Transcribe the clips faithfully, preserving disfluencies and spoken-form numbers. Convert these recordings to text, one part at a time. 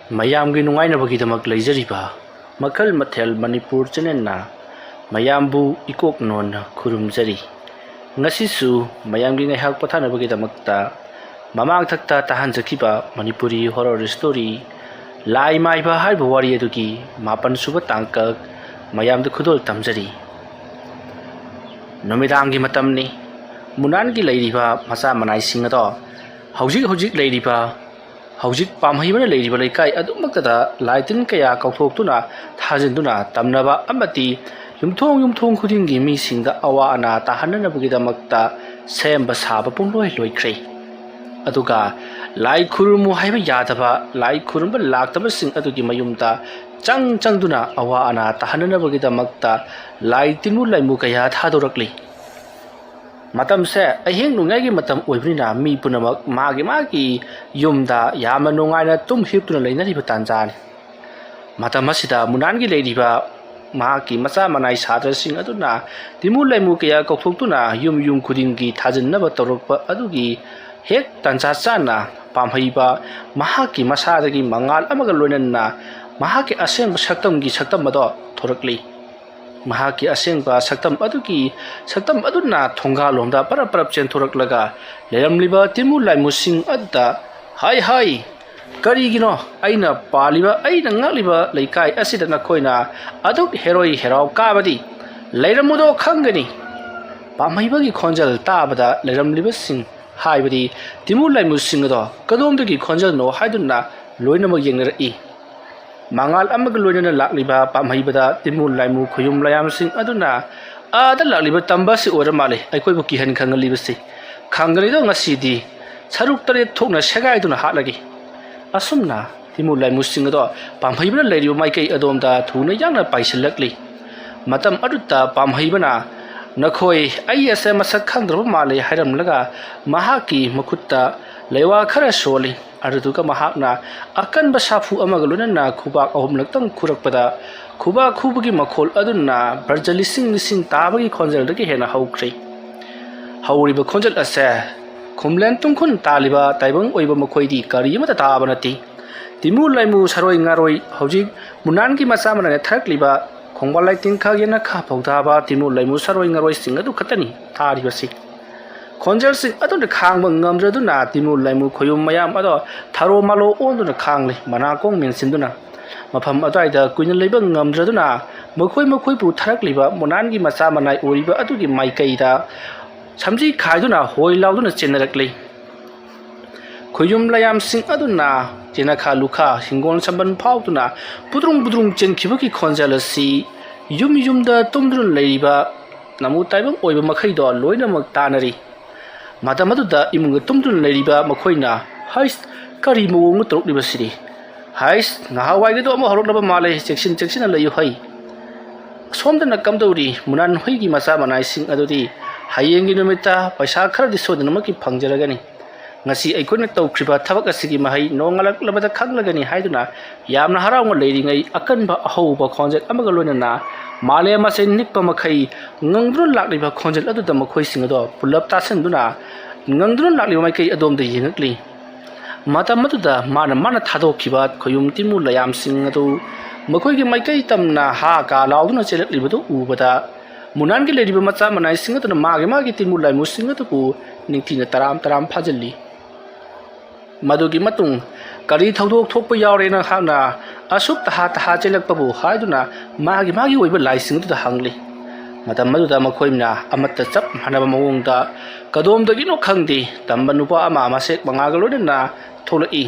ꯃꯌꯥꯝꯒꯤ ꯅꯨꯡꯉꯥꯏꯅꯕꯒꯤꯗꯃꯛ ꯂꯩꯖꯔꯤꯕ ꯃꯈꯜ ꯃꯊꯦꯜ ꯃꯅꯤꯄꯨꯔ ꯆꯦꯅꯦꯜꯅ ꯃꯌꯥꯝꯕꯨ ꯏꯀꯣꯛ ꯅꯣꯟꯅ ꯈꯨꯔꯨꯝꯖꯔꯤ꯫ ꯉꯁꯤꯁꯨ ꯃꯌꯥꯝꯒꯤ ꯉꯥꯏꯍꯥꯛ ꯄꯣꯊꯥꯅꯕꯒꯤꯗꯃꯛꯇ ꯃꯃꯥꯡꯊꯛꯇ ꯇꯥꯍꯟꯖꯈꯤꯕ ꯃꯅꯤꯄꯨꯔꯤ ꯍꯣꯔꯣꯔ ꯁ꯭ꯇꯣꯔꯤ ꯂꯥꯏ ꯃꯥꯏꯕ ꯍꯥꯏꯕ ꯋꯥꯔꯤ ꯑꯗꯨꯒꯤ ꯃꯥꯄꯟ ꯁꯨꯕ ꯇꯥꯡꯀꯛ ꯃꯌꯥꯝꯗ ꯈꯨꯗꯣꯜ ꯇꯝꯖꯔꯤ꯫ ꯅꯨꯃꯤꯗꯥꯡꯒꯤ ꯃꯇꯝꯅꯤ꯫ ꯃꯨꯅꯥꯟꯒꯤ ꯂꯩꯔꯤꯕ ꯃꯆꯥ ꯃꯅꯥꯏꯁꯤꯡ ꯑꯗꯣ ꯍꯧꯖꯤꯛ ꯍꯧꯖꯤꯛ ꯂꯩꯔꯤꯕ ꯍꯧꯖꯤꯛ ꯄꯥꯝꯍꯩꯕꯅ ꯂꯩꯔꯤꯕ ꯂꯩꯀꯥꯏ ꯑꯗꯨꯃꯛꯇꯗ ꯂꯥꯏ ꯇꯤꯟ ꯀꯌꯥ ꯀꯧꯊꯣꯛꯇꯨꯅ ꯊꯥꯖꯤꯟꯗꯨꯅ ꯇꯝꯅꯕ ꯑꯃꯗꯤ ꯌꯨꯝꯊꯣꯡ ꯌꯨꯝꯊꯣꯡ ꯈꯨꯗꯤꯡꯒꯤ ꯃꯤꯁꯤꯡꯗ ꯑꯋꯥ ꯑꯅꯥ ꯇꯥꯍꯟꯅꯅꯕꯒꯤꯗꯃꯛꯇ ꯁꯦꯝꯕ ꯁꯥꯕ ꯄꯨꯡꯂꯣꯏ ꯂꯣꯏꯈ꯭ꯔꯦ꯫ ꯑꯗꯨꯒ ꯂꯥꯏ ꯈꯨꯔꯨꯝꯃꯨ ꯍꯥꯏꯕ ꯌꯥꯗꯕ, ꯂꯥꯏ ꯈꯨꯔꯨꯝꯕ ꯂꯥꯛꯇꯕꯁꯤꯡ ꯑꯗꯨꯒꯤ ꯃꯌꯨꯝꯗ ꯆꯪ ꯆꯪꯗꯨꯅ ꯑꯋꯥ ꯑꯅꯥ ꯇꯥꯍꯟꯅꯅꯕꯒꯤꯗꯃꯛꯇ ꯂꯥꯏ ꯇꯤꯟꯃꯨ ꯂꯥꯏꯃꯨ ꯀꯌꯥ ꯊꯥꯗꯣꯔꯛꯂꯤ꯫ ꯃꯇꯝꯁꯦ ꯑꯍꯤꯡ ꯅꯣꯡꯌꯥꯏꯒꯤ ꯃꯇꯝ ꯑꯣꯏꯕꯅꯤꯅ ꯃꯤ ꯄꯨꯝꯅꯃꯛ ꯃꯥꯒꯤ ꯃꯥꯒꯤ ꯌꯨꯝꯗ ꯌꯥꯝꯅ ꯅꯨꯡꯉꯥꯏꯅ ꯇꯨꯝ ꯍꯤꯞꯇꯨꯅ ꯂꯩꯅꯔꯤꯕ ꯇꯥꯟꯖꯥꯅꯤ꯫ ꯃꯇꯝ ꯑꯁꯤꯗ ꯃꯨꯅꯥꯟꯒꯤ ꯂꯩꯔꯤꯕ ꯃꯍꯥꯛꯀꯤ ꯃꯆꯥ ꯃꯅꯥꯏ ꯁꯥꯇ꯭ꯔꯁꯤꯡ ꯑꯗꯨꯅ ꯇꯤꯃꯨ ꯂꯩꯃꯨ ꯀꯌꯥ ꯀꯧꯊꯣꯛꯇꯨꯅ ꯌꯨꯝ ꯌꯨꯝ ꯈꯨꯗꯤꯡꯒꯤ ꯊꯥꯖꯤꯟꯅꯕ ꯇꯧꯔꯛꯄ ꯑꯗꯨꯒꯤ ꯍꯦꯛ ꯇꯥꯟꯖꯥ ꯆꯥꯅ ꯄꯥꯝꯍꯩꯕ ꯃꯍꯥꯛꯀꯤ ꯃꯁꯥꯗꯒꯤ ꯃꯉꯥꯜ ꯑꯃꯒ ꯂꯣꯏꯅꯅ ꯃꯍꯥꯛꯀꯤ ꯑꯁꯦꯡꯕ ꯁꯛꯇꯝꯒꯤ ꯁꯛꯇꯝ ꯑꯗꯣ ꯊꯣꯔꯛꯂꯤ꯫ ꯃꯍꯥꯛꯀꯤ ꯑꯁꯦꯡꯕ ꯁꯛꯇꯝ ꯑꯗꯨꯒꯤ ꯁꯛꯇꯝ ꯑꯗꯨꯅ ꯊꯣꯡꯒꯥꯜꯂꯣꯝꯗ ꯄꯔꯞ ꯄꯔꯞ ꯆꯦꯟꯊꯣꯔꯛꯂꯒ ꯂꯩꯔꯝꯂꯤꯕ ꯇꯤꯃꯨ ꯂꯥꯏꯃꯨꯁꯤꯡ ꯑꯗꯨꯗ, "ꯍꯥꯏ ꯍꯥꯏ, ꯀꯔꯤꯒꯤꯅꯣ ꯑꯩꯅ ꯄꯥꯜꯂꯤꯕ, ꯑꯩꯅ ꯉꯥꯛꯂꯤꯕ ꯂꯩꯀꯥꯏ ꯑꯁꯤꯗ ꯅꯈꯣꯏꯅ ꯑꯗꯨꯛ ꯍꯦꯔꯣꯏ ꯍꯦꯔꯥꯎ ꯀꯥꯕꯗꯤ? ꯂꯩꯔꯝꯃꯨꯗꯣ ꯈꯪꯒꯅꯤ!" ꯄꯥꯝꯍꯩꯕꯒꯤ ꯈꯣꯟꯖꯦꯜ ꯇꯥꯕꯗ ꯂꯩꯔꯝꯂꯤꯕꯁꯤꯡ, ꯍꯥꯏꯕꯗꯤ ꯇꯤꯃꯨ ꯂꯥꯏꯃꯨꯁꯤꯡ ꯑꯗꯣ ꯀꯗꯣꯝꯗꯒꯤ ꯈꯣꯟꯖꯦꯜꯅꯣ ꯍꯥꯏꯗꯨꯅ ꯂꯣꯏꯅꯃꯛ ꯌꯦꯡꯅꯔꯛꯏ꯫ ꯃꯉꯥꯜ ꯑꯃꯒ ꯂꯣꯏꯅꯅ ꯂꯥꯛꯂꯤꯕ ꯄꯥꯝꯍꯩꯕꯗ ꯇꯤꯃꯨ ꯂꯥꯏꯃꯨ ꯈꯨꯌꯨꯝ ꯂꯥꯏꯌꯥꯝꯁꯤꯡ ꯑꯗꯨꯅ, "ꯑꯥꯗ ꯂꯥꯛꯂꯤꯕ ꯇꯝꯕ ꯑꯁꯤ ꯑꯣꯏꯔ ꯃꯥꯜꯂꯦ ꯑꯩꯈꯣꯏꯕꯨ ꯀꯤꯍꯟ ꯈꯪꯍꯜꯂꯤꯕꯁꯤ꯫ ꯈꯪꯒꯅꯤꯗꯣ ꯉꯁꯤꯗꯤ ꯁꯔꯨꯛ ꯇꯔꯦꯠ ꯊꯣꯛꯅ ꯁꯦꯒꯥꯏꯗꯨꯅ ꯍꯥꯠꯂꯒꯦ!" ꯑꯁꯨꯝꯅ ꯇꯤꯃꯨ ꯂꯥꯏꯃꯨꯁꯤꯡ ꯑꯗꯣ ꯄꯥꯝꯍꯩꯕꯅ ꯂꯩꯔꯤꯕ ꯃꯥꯏꯀꯩ ꯑꯗꯣꯝꯗ ꯊꯨꯅ ꯌꯥꯡꯅ ꯄꯥꯏꯁꯤꯜꯂꯛꯂꯤ꯫ ꯃꯇꯝ ꯑꯗꯨꯗ ꯄꯥꯝꯍꯩꯕꯅ, "ꯅꯈꯣꯏ ꯑꯩ ꯑꯁꯦ ꯃꯁꯛ ꯈꯪꯗ꯭ꯔꯕ ꯃꯥꯜꯂꯦ" ꯍꯥꯏꯔꯝꯂꯒ ꯃꯍꯥꯛꯀꯤ ꯃꯈꯨꯠꯇ ꯂꯩꯋꯥ ꯈꯔ ꯁꯣꯜꯂꯤ꯫ ꯑꯗꯨꯗꯨꯒ ꯃꯍꯥꯛꯅ ꯑꯀꯟꯕ ꯁꯥꯐꯨ ꯑꯃꯒ ꯂꯣꯏꯅꯅ ꯈꯨꯕꯥꯛ ꯑꯍꯨꯝꯂꯛꯇꯪ ꯈꯨꯔꯛꯄꯗ, ꯈꯨꯕꯥꯛ ꯈꯨꯕꯒꯤ ꯃꯈꯣꯜ ꯑꯗꯨꯅ ꯕ꯭ꯔꯖ ꯂꯤꯁꯤꯡ ꯂꯤꯁꯤꯡ ꯇꯥꯕꯒꯤ ꯈꯣꯟꯖꯦꯜꯗꯒꯤ ꯍꯦꯟꯅ ꯍꯧꯈ꯭ꯔꯦ꯫ ꯍꯧꯔꯤꯕ ꯈꯣꯟꯖꯦꯜ ꯑꯁꯦ ꯈꯨꯝꯂꯦꯟ ꯇꯨꯡꯈꯨꯜ ꯇꯥꯜꯂꯤꯕ ꯇꯥꯏꯕꯪ ꯑꯣꯏꯕ ꯃꯈꯣꯏꯗꯤ ꯀꯔꯤ ꯑꯃꯠꯇ ꯇꯥꯕ ꯅꯠꯇꯦ꯫ ꯇꯤꯃꯨ ꯂꯩꯃꯨ ꯁꯔꯣꯏ ꯉꯥꯔꯣꯏ ꯍꯧꯖꯤꯛ ꯃꯨꯅꯥꯟꯒꯤ ꯃꯆꯥ ꯃꯅꯥꯏꯅ ꯊꯥꯔꯛꯂꯤꯕ ꯈꯣꯡꯕꯥꯜ ꯂꯩꯇꯦꯡꯈꯥ ꯌꯦꯅꯈꯥ ꯐꯧꯗꯥꯕ ꯇꯤꯃꯨ ꯂꯩꯃꯨ ꯁꯔꯣꯏ ꯉꯥꯔꯣꯏꯁꯤꯡ ꯑꯗꯨ ꯈꯛꯇꯅꯤ ꯊꯥꯔꯤꯕꯁꯤ꯫ ꯈꯣꯟꯖꯦꯜꯁꯤꯡ ꯑꯗꯨꯅ ꯈꯥꯡꯕ ꯉꯝꯗ꯭ꯔꯗꯨꯅ ꯇꯤꯃꯨ ꯂꯩꯃꯨ ꯈꯣꯌꯨꯝ ꯃꯌꯥꯝ ꯑꯗꯣ ꯊꯔꯣ ꯃꯥꯂꯣ ꯑꯣꯟꯗꯨꯅ ꯈꯥꯡꯂꯤ꯫ ꯃꯅꯥꯀꯣꯡ ꯃꯦꯟꯁꯤꯟꯗꯨꯅ ꯃꯐꯝ ꯑꯗꯨꯋꯥꯏꯗ ꯀꯨꯏꯅ ꯂꯩꯕ ꯉꯝꯗ꯭ꯔꯗꯨꯅ ꯃꯈꯣꯏ ꯃꯈꯣꯏꯕꯨ ꯊꯥꯔꯛꯂꯤꯕ ꯃꯨꯅꯥꯟꯒꯤ ꯃꯆꯥ ꯃꯅꯥꯏ ꯑꯣꯏꯔꯤꯕ ꯑꯗꯨꯒꯤ ꯃꯥꯏꯀꯩꯗ ꯁꯝꯖꯤ ꯈꯥꯏꯗꯨꯅ ꯍꯣꯏ ꯂꯥꯎꯗꯨꯅ ꯆꯦꯟꯅꯔꯛꯂꯤ꯫ ꯈꯣꯌꯨꯝ ꯂꯌꯥꯝꯁꯤꯡ ꯑꯗꯨꯅ ꯆꯦꯅꯈꯥ ꯂꯨꯈꯥ ꯍꯤꯡꯒꯣꯜ ꯁꯝꯕꯟ ꯐꯥꯎꯗꯨꯅ ꯄꯨꯗ꯭ꯔꯨꯡ ꯄꯨꯗ꯭ꯔꯨꯡ ꯆꯦꯟꯈꯤꯕꯒꯤ ꯈꯣꯟꯖꯦꯜ ꯑꯁꯤ ꯌꯨꯝ ꯌꯨꯝꯗ ꯇꯨꯝꯗꯨꯅ ꯂꯩꯔꯤꯕ ꯅꯃꯨ ꯇꯥꯏꯕꯪ ꯑꯣꯏꯕ ꯃꯈꯩꯗꯣ ꯂꯣꯏꯅꯃꯛ ꯇꯥꯅꯔꯤ꯫ ꯃꯇꯝ ꯑꯗꯨꯗ ꯏꯃꯨꯡꯗ ꯇꯨꯝꯗꯨꯅ ꯂꯩꯔꯤꯕ ꯃꯈꯣꯏꯅ, "ꯍꯩꯁ, ꯀꯔꯤ ꯃꯑꯣꯡꯅꯣ ꯇꯧꯔꯛꯂꯤꯕꯁꯤꯗꯤ? ꯍꯩꯁ, ꯉꯍꯥꯛꯋꯥꯏꯒꯤꯗꯣ ꯑꯃꯨꯛ ꯍꯧꯔꯛꯂꯕ ꯃꯥꯜꯂꯦ, ꯆꯦꯛꯁꯤꯟ ꯆꯦꯛꯁꯤꯟꯅ ꯂꯩꯌꯨ ꯍꯩ꯫ ꯁꯣꯝꯗꯅ ꯀꯝꯗꯧꯔꯤ? ꯃꯨꯅꯥꯟ ꯍꯣꯏꯒꯤ ꯃꯆꯥ ꯃꯅꯥꯏꯁꯤꯡ ꯑꯗꯨꯗꯤ ꯍꯌꯦꯡꯒꯤ ꯅꯨꯃꯤꯠꯇ ꯄꯩꯁꯥ ꯈꯔꯗꯤ ꯁꯣꯏꯗꯅꯃꯛꯀꯤ ꯐꯪꯖꯔꯒꯅꯤ꯫ ꯉꯁꯤ ꯑꯩꯈꯣꯏꯅ ꯇꯧꯈ꯭ꯔꯤꯕ ꯊꯕꯛ ꯑꯁꯤꯒꯤ ꯃꯍꯩ ꯅꯣꯡꯉꯥꯜꯂꯛꯂꯕꯗ ꯈꯪꯂꯒꯅꯤ" ꯍꯥꯏꯗꯨꯅ ꯌꯥꯝꯅ ꯍꯔꯥꯎꯅ ꯂꯩꯔꯤꯉꯩ ꯑꯀꯟꯕ ꯑꯍꯧꯕ ꯈꯣꯟꯖꯦꯜ ꯑꯃꯒ ꯂꯣꯏꯅꯅ ꯃꯥꯂꯦꯝ ꯑꯁꯦ ꯅꯤꯛꯄ ꯃꯈꯩ ꯉꯪꯗꯨꯅ ꯂꯥꯛꯂꯤꯕ ꯈꯣꯟꯖꯦꯜ ꯑꯗꯨꯗ ꯃꯈꯣꯏꯁꯤꯡ ꯑꯗꯣ ꯄꯨꯂꯞ ꯇꯥꯁꯤꯟꯗꯨꯅ ꯉꯪꯗꯨꯅ ꯂꯥꯛꯂꯤꯕ ꯃꯥꯏꯀꯩ ꯑꯗꯣꯝꯗ ꯌꯦꯡꯉꯛꯂꯤ꯫ ꯃꯇꯝ ꯑꯗꯨꯗ ꯃꯥꯅ ꯃꯥꯅ ꯊꯥꯗꯣꯛꯈꯤꯕ ꯈꯣꯌꯨꯝ ꯇꯤꯃꯨ ꯂꯌꯥꯝꯁꯤꯡ ꯑꯗꯨ ꯃꯈꯣꯏꯒꯤ ꯃꯥꯏꯀꯩ ꯇꯝꯅ ꯍꯥ ꯀꯥ ꯂꯥꯎꯗꯨꯅ ꯆꯦꯜꯂꯛꯂꯤꯕꯗꯨ ꯎꯕꯗ ꯃꯨꯅꯥꯟꯒꯤ ꯂꯩꯔꯤꯕ ꯃꯆꯥ ꯃꯅꯥꯏꯁꯤꯡ ꯑꯗꯨꯅ ꯃꯥꯒꯤ ꯃꯥꯒꯤ ꯇꯤꯃꯨ ꯂꯥꯏꯃꯨꯁꯤꯡ ꯑꯗꯨꯕꯨ ꯅꯤꯡꯊꯤꯅ ꯇꯔꯥꯝ ꯇꯔꯥꯝ ꯐꯥꯖꯤꯜꯂꯤ꯫ ꯃꯗꯨꯒꯤ ꯃꯇꯨꯡ ꯀꯔꯤ ꯊꯧꯗꯣꯛ ꯊꯣꯛꯄ ꯌꯥꯎꯔꯦ ꯅꯍꯥꯛꯅ ꯑꯁꯨꯛ ꯇꯍꯥ ꯇꯍꯥ ꯆꯦꯜꯂꯛꯄꯕꯨ ꯍꯥꯏꯗꯨꯅ ꯃꯥꯒꯤ ꯃꯥꯒꯤ ꯑꯣꯏꯕ ꯂꯥꯏꯁꯤꯡ ꯑꯗꯨꯗ ꯍꯪꯂꯤ꯫ ꯃꯇꯝ ꯑꯗꯨꯗ ꯃꯈꯣꯏꯅ ꯑꯃꯠꯇ ꯆꯞ ꯃꯥꯟꯅꯕ ꯃꯑꯣꯡꯗ ꯀꯗꯣꯝꯗꯒꯤꯅꯣ ꯈꯪꯗꯦ ꯇꯝꯕ ꯅꯨꯄꯥ ꯑꯃ ꯃꯁꯦꯛ ꯃꯉꯥꯒ ꯂꯣꯏꯅꯅ ꯊꯣꯛꯂꯛꯏ꯫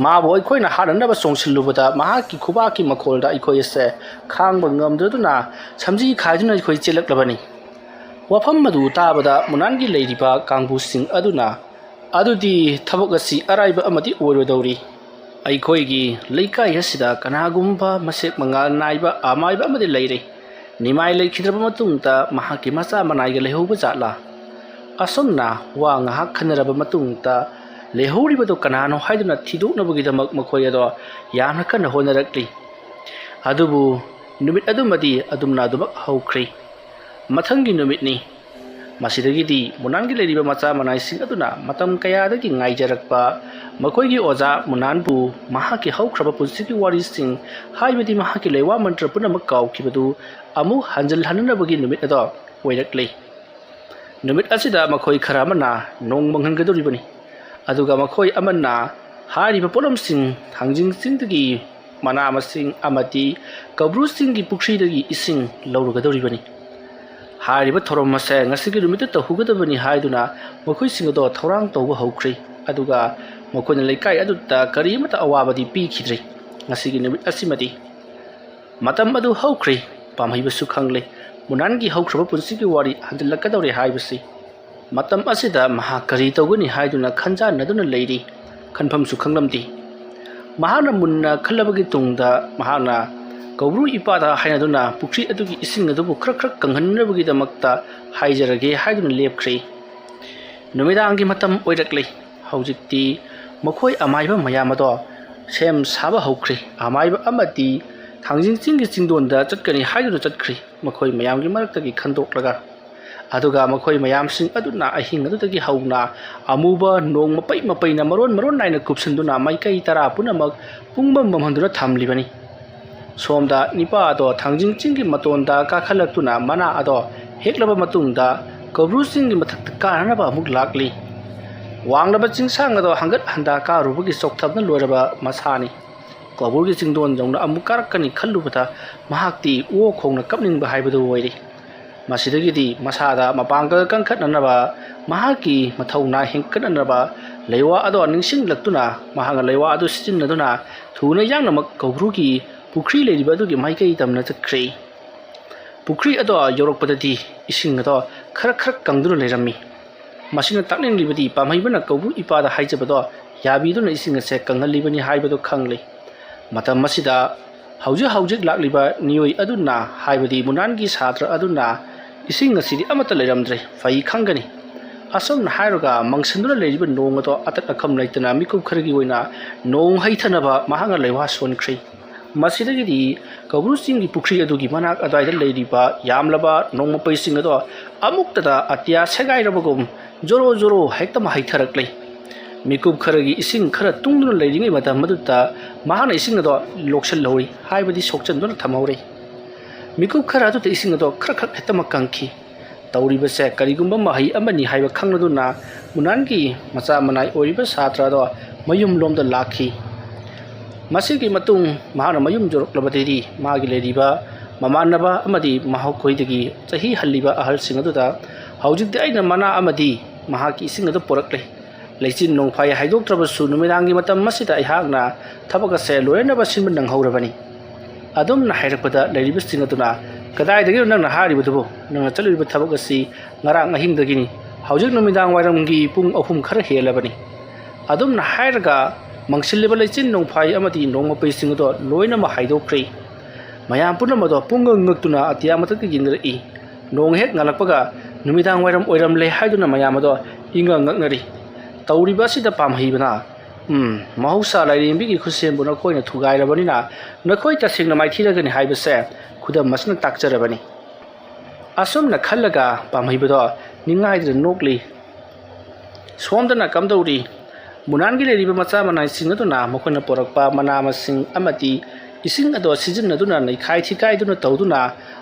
ꯃꯥꯕꯨ ꯑꯩꯈꯣꯏꯅ ꯍꯥꯠꯅꯅꯕ ꯆꯣꯡꯁꯤꯜꯂꯨꯕꯗ ꯃꯍꯥꯛꯀꯤ ꯈꯨꯕꯥꯛꯀꯤ ꯃꯈꯣꯜꯗ ꯑꯩꯈꯣꯏ ꯑꯁꯦ ꯈꯥꯡꯕ ꯉꯝꯗꯗꯨꯅ ꯁꯝꯖꯤ ꯈꯥꯏꯗꯨꯅ ꯑꯩꯈꯣꯏ ꯆꯦꯜꯂꯛꯂꯕꯅꯤ꯫ ꯋꯥꯐꯝ ꯑꯗꯨ ꯇꯥꯕꯗ ꯃꯨꯅꯥꯟꯒꯤ ꯂꯩꯔꯤꯕ ꯀꯥꯡꯕꯨꯁꯤꯡ ꯑꯗꯨꯅ, "ꯑꯗꯨꯗꯤ ꯊꯕꯛ ꯑꯁꯤ ꯑꯔꯥꯏꯕ ꯑꯃꯗꯤ ꯑꯣꯏꯔꯣꯏꯗꯧꯔꯤ꯫ ꯑꯩꯈꯣꯏꯒꯤ ꯂꯩꯀꯥꯏ ꯑꯁꯤꯗ ꯀꯅꯥꯒꯨꯝꯕ ꯃꯁꯦꯛ ꯃꯉꯥꯜ ꯅꯥꯏꯕ ꯑꯃꯥꯏꯕ ꯑꯃꯗꯤ ꯂꯩꯔꯦ꯫ ꯅꯤꯃꯥꯏ ꯂꯩꯈꯤꯗ꯭ꯔꯕ ꯃꯇꯨꯡꯗ ꯃꯍꯥꯛꯀꯤ ꯃꯆꯥ ꯃꯅꯥꯏꯒ ꯂꯩꯍꯧꯕ ꯖꯥꯠꯂꯥ?" ꯑꯁꯨꯝꯅ ꯋꯥ ꯉꯥꯏꯍꯥꯛ ꯈꯟꯅꯔꯕ ꯃꯇꯨꯡꯗ ꯂꯩꯍꯧꯔꯤꯕꯗꯨ ꯀꯅꯥꯅꯣ ꯍꯥꯏꯗꯨꯅ ꯊꯤꯗꯣꯛꯅꯕꯒꯤꯗꯃꯛ ꯃꯈꯣꯏ ꯑꯗꯣ ꯌꯥꯝꯅ ꯀꯟꯅ ꯍꯣꯠꯅꯔꯛꯂꯤ꯫ ꯑꯗꯨꯕꯨ ꯅꯨꯃꯤꯠ ꯑꯗꯨꯃꯗꯤ ꯑꯗꯨꯝꯅ ꯑꯗꯨꯃꯛ ꯍꯧꯈ꯭ꯔꯦ꯫ ꯃꯊꯪꯒꯤ ꯅꯨꯃꯤꯠꯅꯤ꯫ ꯃꯁꯤꯗꯒꯤꯗꯤ ꯃꯨꯅꯥꯟꯒꯤ ꯂꯩꯔꯤꯕ ꯃꯆꯥ ꯃꯅꯥꯏꯁꯤꯡ ꯑꯗꯨꯅ ꯃꯇꯝ ꯀꯌꯥꯗꯒꯤ ꯉꯥꯏꯖꯔꯛꯄ ꯃꯈꯣꯏꯒꯤ ꯑꯣꯖꯥ ꯃꯨꯅꯥꯟꯕꯨ ꯃꯍꯥꯛꯀꯤ ꯍꯧꯈ꯭ꯔꯕ ꯄꯨꯟꯁꯤꯒꯤ ꯋꯥꯔꯤꯁꯤꯡ, ꯍꯥꯏꯕꯗꯤ ꯃꯍꯥꯛꯀꯤ ꯂꯩꯋꯥ ꯃꯟꯇ꯭ꯔ ꯄꯨꯝꯅꯃꯛ ꯀꯥꯎꯈꯤꯕꯗꯨ ꯑꯃꯨꯛ ꯍꯟꯖꯤꯜꯍꯟꯅꯕꯒꯤ ꯅꯨꯃꯤꯠ ꯑꯗꯣ ꯑꯣꯏꯔꯛꯂꯤ꯫ ꯅꯨꯃꯤꯠ ꯑꯁꯤꯗ ꯃꯈꯣꯏ ꯈꯔ ꯑꯃꯅ ꯅꯣꯡ ꯃꯪꯍꯟꯒꯗꯧꯔꯤꯕꯅꯤ, ꯑꯗꯨꯒ ꯃꯈꯣꯏ ꯑꯃꯅ ꯍꯥꯏꯔꯤꯕ ꯄꯣꯠꯂꯝꯁꯤꯡ ꯊꯥꯡꯖꯤꯡ ꯆꯤꯡꯗꯒꯤ ꯃꯅꯥ ꯃꯁꯤꯡ ꯑꯃꯗꯤ ꯀꯧꯕ꯭ꯔꯨ ꯆꯤꯡꯒꯤ ꯄꯨꯈ꯭ꯔꯤꯗꯒꯤ ꯏꯁꯤꯡ ꯂꯧꯔꯨꯒꯗꯧꯔꯤꯕꯅꯤ꯫ ꯍꯥꯏꯔꯤꯕ ꯊꯧꯔꯝ ꯑꯁꯦ ꯉꯁꯤꯒꯤ ꯅꯨꯃꯤꯠꯇ ꯇꯧꯍꯧꯒꯗꯕꯅꯤ ꯍꯥꯏꯗꯨꯅ ꯃꯈꯣꯏꯁꯤꯡ ꯑꯗꯣ ꯊꯧꯔꯥꯡ ꯇꯧꯕ ꯍꯧꯈ꯭ꯔꯦ꯫ ꯑꯗꯨꯒ ꯃꯈꯣꯏꯅ ꯂꯩꯀꯥꯏ ꯑꯗꯨꯗ ꯀꯔꯤꯃꯠꯇ ꯑꯋꯥꯕꯗꯤ ꯄꯤꯈꯤꯗ꯭ꯔꯦ꯫ ꯉꯁꯤꯒꯤ ꯅꯨꯃꯤꯠ ꯑꯁꯤꯃꯗꯤ ꯃꯇꯝ ꯑꯗꯨ ꯍꯧꯈ꯭ꯔꯦ꯫ ꯄꯥꯝꯍꯩꯕꯁꯨ ꯈꯪꯂꯦ, ꯃꯨꯅꯥꯟꯒꯤ ꯍꯧꯈ꯭ꯔꯕ ꯄꯨꯟꯁꯤꯒꯤ ꯋꯥꯔꯤ ꯍꯟꯖꯤꯜꯂꯛꯀꯗꯧꯔꯦ ꯍꯥꯏꯕꯁꯤ꯫ ꯃꯇꯝ ꯑꯁꯤꯗ ꯃꯍꯥꯛ ꯀꯔꯤ ꯇꯧꯒꯅꯤ ꯍꯥꯏꯗꯨꯅ ꯈꯟꯖꯥꯟꯅꯗꯨꯅ ꯂꯩꯔꯤ꯫ ꯈꯟꯐꯝꯁꯨ ꯈꯪꯂꯝꯗꯦ꯫ ꯃꯍꯥꯛꯅ ꯃꯨꯟꯅ ꯈꯜꯂꯕꯒꯤ ꯇꯨꯡꯗ ꯃꯍꯥꯛꯅ ꯀꯧꯕ꯭ꯔꯨ ꯏꯄꯥꯗ ꯍꯥꯏꯅꯗꯨꯅ ꯄꯨꯈ꯭ꯔꯤ ꯑꯗꯨꯒꯤ ꯏꯁꯤꯡ ꯑꯗꯨꯕꯨ ꯈꯔ ꯈꯔ ꯀꯪꯍꯟꯅꯕꯒꯤꯗꯃꯛꯇ ꯍꯥꯏꯖꯔꯒꯦ ꯍꯥꯏꯗꯨꯅ ꯂꯦꯞꯈ꯭ꯔꯦ꯫ ꯅꯨꯃꯤꯗꯥꯡꯒꯤ ꯃꯇꯝ ꯑꯣꯏꯔꯛꯂꯦ꯫ ꯍꯧꯖꯤꯛꯇꯤ ꯃꯈꯣꯏ ꯑꯃꯥꯏꯕ ꯃꯌꯥꯝ ꯑꯗꯣ ꯁꯦꯝ ꯁꯥꯕ ꯍꯧꯈ꯭ꯔꯦ꯫ ꯑꯃꯥꯏꯕ ꯑꯃꯗꯤ ꯊꯥꯡꯖꯤꯡ ꯆꯤꯡꯒꯤ ꯆꯤꯡꯗꯣꯟꯗ ꯆꯠꯀꯅꯤ ꯍꯥꯏꯗꯨꯅ ꯆꯠꯈ꯭ꯔꯦ, ꯃꯈꯣꯏ ꯃꯌꯥꯝꯒꯤ ꯃꯔꯛꯇꯒꯤ ꯈꯟꯗꯣꯛꯂꯒ꯫ ꯑꯗꯨꯒ ꯃꯈꯣꯏ ꯃꯌꯥꯝꯁꯤꯡ ꯑꯗꯨꯅ ꯑꯍꯤꯡ ꯑꯗꯨꯗꯒꯤ ꯍꯧꯅ ꯑꯃꯨꯕ ꯅꯣꯡ ꯃꯄꯩ ꯃꯄꯩꯅ ꯃꯔꯣꯟ ꯃꯔꯣꯟ ꯅꯥꯏꯅ ꯀꯨꯞꯁꯤꯟꯗꯨꯅ ꯃꯥꯏꯀꯩ ꯇꯔꯥ ꯄꯨꯝꯅꯃꯛ ꯄꯨꯡꯃꯝ ꯃꯝꯍꯟꯗꯨꯅ ꯊꯝꯂꯤꯕꯅꯤ꯫ ꯁꯣꯝꯗ ꯅꯤꯄꯥ ꯑꯗꯣ ꯊꯥꯡꯖꯤꯡ ꯆꯤꯡꯒꯤ ꯃꯇꯣꯟꯗ ꯀꯥꯈꯠꯂꯛꯇꯨꯅ ꯃꯅꯥ ꯑꯗꯣ ꯍꯦꯛꯂꯕ ꯃꯇꯨꯡꯗ ꯀꯧꯕ꯭ꯔꯨ ꯆꯤꯡꯒꯤ ꯃꯊꯛꯇ ꯀꯥꯅꯅꯕ ꯑꯃꯨꯛ ꯂꯥꯛꯂꯤ꯫ ꯋꯥꯡꯂꯕ ꯆꯤꯡꯁꯥꯡ ꯑꯗꯣ ꯍꯪꯒꯠ ꯍꯟꯗꯥ ꯀꯥꯔꯨꯕꯒꯤ ꯆꯣꯛꯊꯕꯅ ꯂꯣꯏꯔꯕ ꯃꯁꯥꯅꯤ꯫ ꯀꯧꯕ꯭ꯔꯨꯒꯤ ꯆꯤꯡꯗꯣꯟ ꯌꯧꯅ ꯑꯃꯨꯛ ꯀꯥꯔꯛꯀꯅꯤ ꯈꯜꯂꯨꯕꯗ ꯃꯍꯥꯛꯇꯤ ꯑꯣ ꯈꯣꯡꯅ ꯀꯞꯅꯤꯡꯕ ꯍꯥꯏꯕꯗꯨ ꯑꯣꯏꯔꯦ꯫ ꯃꯁꯤꯗꯒꯤꯗꯤ ꯃꯁꯥꯗ ꯃꯄꯥꯡꯒꯜ ꯀꯟꯈꯠꯅꯅꯕ, ꯃꯍꯥꯛꯀꯤ ꯃꯊꯧꯅꯥ ꯍꯦꯟꯒꯠꯅꯅꯕ ꯂꯩꯋꯥ ꯑꯗꯣ ꯅꯤꯡꯁꯤꯡꯂꯛꯇꯨꯅ ꯃꯍꯥꯛꯅ ꯂꯩꯋꯥ ꯑꯗꯨ ꯁꯤꯖꯤꯟꯅꯗꯨꯅ ꯊꯨꯅ ꯌꯥꯡꯅꯃꯛ ꯀꯧꯕ꯭ꯔꯨꯒꯤ ꯄꯨꯈ꯭ꯔꯤ ꯂꯩꯔꯤꯕ ꯑꯗꯨꯒꯤ ꯃꯥꯏꯀꯩ ꯇꯝꯅ ꯆꯠꯈ꯭ꯔꯦ꯫ ꯄꯨꯈ꯭ꯔꯤ ꯑꯗꯣ ꯌꯧꯔꯛꯄꯗꯗꯤ ꯏꯁꯤꯡ ꯑꯗꯣ ꯈꯔ ꯈꯔ ꯀꯪꯗꯨꯅ ꯂꯩꯔꯝꯃꯤ꯫ ꯃꯁꯤꯅ ꯇꯥꯛꯅꯤꯡꯂꯤꯕꯗꯤ ꯄꯥꯝꯍꯩꯕꯅ ꯀꯧꯕ꯭ꯔꯨ ꯏꯄꯥꯗ ꯍꯥꯏꯖꯕꯗꯣ ꯌꯥꯕꯤꯗꯨꯅ ꯏꯁꯤꯡ ꯑꯁꯦ ꯀꯪꯍꯜꯂꯤꯕꯅꯤ ꯍꯥꯏꯕꯗꯨ ꯈꯪꯂꯦ꯫ ꯃꯇꯝ ꯑꯁꯤꯗ ꯍꯧꯖꯤꯛ ꯍꯧꯖꯤꯛ ꯂꯥꯛꯂꯤꯕ ꯃꯤꯑꯣꯏ ꯑꯗꯨꯅ, ꯍꯥꯏꯕꯗꯤ ꯃꯨꯅꯥꯟꯒꯤ ꯁꯥꯇ꯭ꯔ ꯑꯗꯨꯅ, "ꯏꯁꯤꯡ ꯑꯁꯤꯗꯤ ꯑꯃꯠꯇ ꯂꯩꯔꯝꯗ꯭ꯔꯦ, ꯐꯩ ꯈꯪꯒꯅꯤ"꯫ ꯑꯁꯨꯝꯅ ꯍꯥꯏꯔꯒ ꯃꯪꯁꯤꯟꯗꯨꯅ ꯂꯩꯔꯤꯕ ꯅꯣꯡ ꯑꯗꯣ ꯑꯇꯠ ꯑꯈꯝ ꯂꯩꯇꯅ ꯃꯤꯀꯨꯞ ꯈꯔꯒꯤ ꯑꯣꯏꯅ ꯅꯣꯡ ꯍꯩꯊꯅꯕ ꯃꯍꯥꯛꯅ ꯂꯩꯋꯥ ꯁꯣꯟꯈ꯭ꯔꯦ꯫ ꯃꯁꯤꯗꯒꯤꯗꯤ ꯀꯧꯕ꯭ꯔꯨ ꯆꯤꯡꯒꯤ ꯄꯨꯈ꯭ꯔꯤ ꯑꯗꯨꯒꯤ ꯃꯅꯥꯛ ꯑꯗꯨꯋꯥꯏꯗ ꯂꯩꯔꯤꯕ ꯌꯥꯝꯂꯕ ꯅꯣꯡꯃꯄꯩꯁꯤꯡ ꯑꯗꯣ ꯑꯃꯨꯛꯇꯗ ꯑꯇꯤꯌꯥ ꯁꯦꯒꯥꯏꯔꯕꯒꯨꯝ ꯖꯣꯔꯣ ꯖꯣꯔꯣ ꯍꯦꯛꯇ ꯍꯩꯊꯔꯛꯂꯦ꯫ ꯃꯤꯀꯨꯞ ꯈꯔꯒꯤ ꯏꯁꯤꯡ ꯈꯔ ꯇꯨꯡꯗꯨꯅ ꯂꯩꯔꯤꯉꯩ ꯃꯇꯝ ꯑꯗꯨꯗ ꯃꯍꯥꯛꯅ ꯏꯁꯤꯡ ꯑꯗꯣ ꯂꯣꯛꯁꯤꯜꯍꯧꯔꯤ, ꯍꯥꯏꯕꯗꯤ ꯁꯣꯛꯆꯟꯗꯨꯅ ꯊꯝꯍꯧꯔꯤ꯫ ꯃꯤꯀꯨꯞ ꯈꯔ ꯑꯗꯨꯗ ꯏꯁꯤꯡ ꯑꯗꯣ ꯈꯔ ꯈꯛ ꯍꯦꯛꯇꯃꯛ ꯀꯪꯈꯤ꯫ ꯇꯧꯔꯤꯕꯁꯦ ꯀꯔꯤꯒꯨꯝꯕ ꯃꯍꯩ ꯑꯃꯅꯤ ꯍꯥꯏꯕ ꯈꯪꯂꯗꯨꯅ ꯃꯨꯅꯥꯟꯒꯤ ꯃꯆꯥ ꯃꯅꯥꯏ ꯑꯣꯏꯔꯤꯕ ꯁꯥꯇ꯭ꯔ ꯑꯗꯣ ꯃꯌꯨꯝꯂꯣꯝꯗ ꯂꯥꯛꯈꯤ꯫ ꯃꯁꯤꯒꯤ ꯃꯇꯨꯡ ꯃꯍꯥꯛꯅ ꯃꯌꯨꯝ ꯌꯧꯔꯛꯂꯕꯗꯒꯤ ꯃꯥꯒꯤ ꯂꯩꯔꯤꯕ ꯃꯃꯥꯟꯅꯕ ꯑꯃꯗꯤ ꯃꯈꯣꯏꯗꯒꯤ ꯆꯍꯤ ꯍꯜꯂꯤꯕ ꯑꯍꯜꯁꯤꯡ ꯑꯗꯨꯗ, "ꯍꯧꯖꯤꯛꯇꯤ ꯑꯩꯅ ꯃꯅꯥ ꯑꯃꯗꯤ ꯃꯍꯥꯛꯀꯤ ꯏꯁꯤꯡ ꯑꯗꯨ ꯄꯨꯔꯛꯂꯦ꯫ ꯂꯩꯆꯤꯟ ꯅꯣꯡꯐꯥꯏ ꯍꯥꯏꯗꯣꯛꯇ꯭ꯔꯕꯁꯨ ꯅꯨꯃꯤꯗꯥꯡꯒꯤ ꯃꯇꯝ ꯑꯁꯤꯗ ꯑꯩꯍꯥꯛꯅ ꯊꯕꯛ ꯑꯁꯦ ꯂꯣꯏꯅꯕ ꯁꯤꯟꯕ ꯅꯪꯍꯧꯔꯕꯅꯤ"꯫ ꯑꯗꯨꯝꯅ ꯍꯥꯏꯔꯛꯄꯗ ꯂꯩꯔꯤꯕꯁꯤꯡ ꯑꯗꯨꯅ, "ꯀꯗꯥꯏꯗꯒꯤꯅꯣ ꯅꯪꯅ ꯍꯥꯏꯔꯤꯕꯗꯨꯕꯨ? ꯅꯪꯅ ꯆꯠꯂꯨꯔꯤꯕ ꯊꯕꯛ ꯑꯁꯤ ꯉꯔꯥꯡ ꯑꯍꯤꯡꯗꯒꯤꯅꯤ꯫ ꯍꯧꯖꯤꯛ ꯅꯨꯃꯤꯗꯥꯡ ꯋꯥꯏꯔꯝꯒꯤ ꯄꯨꯡ ꯑꯍꯨꯝ ꯈꯔ ꯍꯦꯜꯂꯕꯅꯤ"꯫ ꯑꯗꯨꯝꯅ ꯍꯥꯏꯔꯒ ꯃꯪꯁꯤꯜꯂꯤꯕ ꯂꯩꯆꯤꯟ ꯅꯣꯡꯐꯥꯏ ꯑꯃꯗꯤ ꯅꯣꯡꯃꯄꯩꯁꯤꯡ ꯑꯗꯣ ꯂꯣꯏꯅꯃꯛ ꯍꯥꯏꯗꯣꯛꯈ꯭ꯔꯦ꯫ ꯃꯌꯥꯝ ꯄꯨꯝꯅꯃꯛ ꯑꯗꯣ ꯄꯨꯡꯉꯛ ꯉꯛꯇꯨꯅ ꯑꯇꯤꯌꯥ ꯃꯊꯛꯇ ꯌꯦꯡꯅꯔꯛꯏ꯫ ꯅꯣꯡ ꯍꯦꯛ ꯉꯥꯜꯂꯛꯄꯒ ꯅꯨꯃꯤꯗꯥꯡ ꯋꯥꯏꯔꯝ ꯑꯣꯏꯔꯝꯂꯦ ꯍꯥꯏꯗꯨꯅ ꯃꯌꯥꯝ ꯑꯗꯣ ꯏꯉꯛ ꯉꯛꯅꯔꯤ꯫ ꯇꯧꯔꯤꯕ ꯑꯁꯤꯗ ꯄꯥꯝꯍꯩꯕꯅ, "ꯎꯝ, ꯃꯍꯧꯁꯥ ꯂꯥꯏꯔꯦꯝꯕꯤꯒꯤ ꯈꯨꯠꯁꯦꯝꯕꯨ ꯅꯈꯣꯏꯅ ꯊꯨꯒꯥꯏꯔꯕꯅꯤꯅ ꯅꯈꯣꯏ ꯇꯁꯦꯡꯅ ꯃꯥꯏꯊꯤꯔꯒꯅꯤ ꯍꯥꯏꯕꯁꯦ ꯈꯨꯗꯝ ꯑꯁꯤꯅ ꯇꯥꯛꯆꯔꯕꯅꯤ"꯫ ꯑꯁꯨꯝꯅ ꯈꯜꯂꯒ ꯄꯥꯝꯍꯩꯕꯗꯣ ꯅꯤꯡꯉꯥꯏꯗꯨꯅ ꯅꯣꯛꯂꯤ꯫ ꯁꯣꯝꯗꯅ ꯀꯝꯗꯧꯔꯤ? ꯃꯨꯅꯥꯟꯒꯤ ꯂꯩꯔꯤꯕ ꯃꯆꯥ ꯃꯅꯥꯏꯁꯤꯡ ꯑꯗꯨꯅ ꯃꯈꯣꯏꯅ ꯄꯨꯔꯛꯄ ꯃꯅꯥ ꯃꯁꯤꯡ ꯑꯃꯗꯤ ꯏꯁꯤꯡ ꯑꯗꯣ ꯁꯤꯖꯤꯟꯅꯗꯨꯅ ꯅꯩꯈꯥꯏ ꯊꯤꯀꯥꯏꯗꯨꯅ ꯇꯧꯗꯨꯅ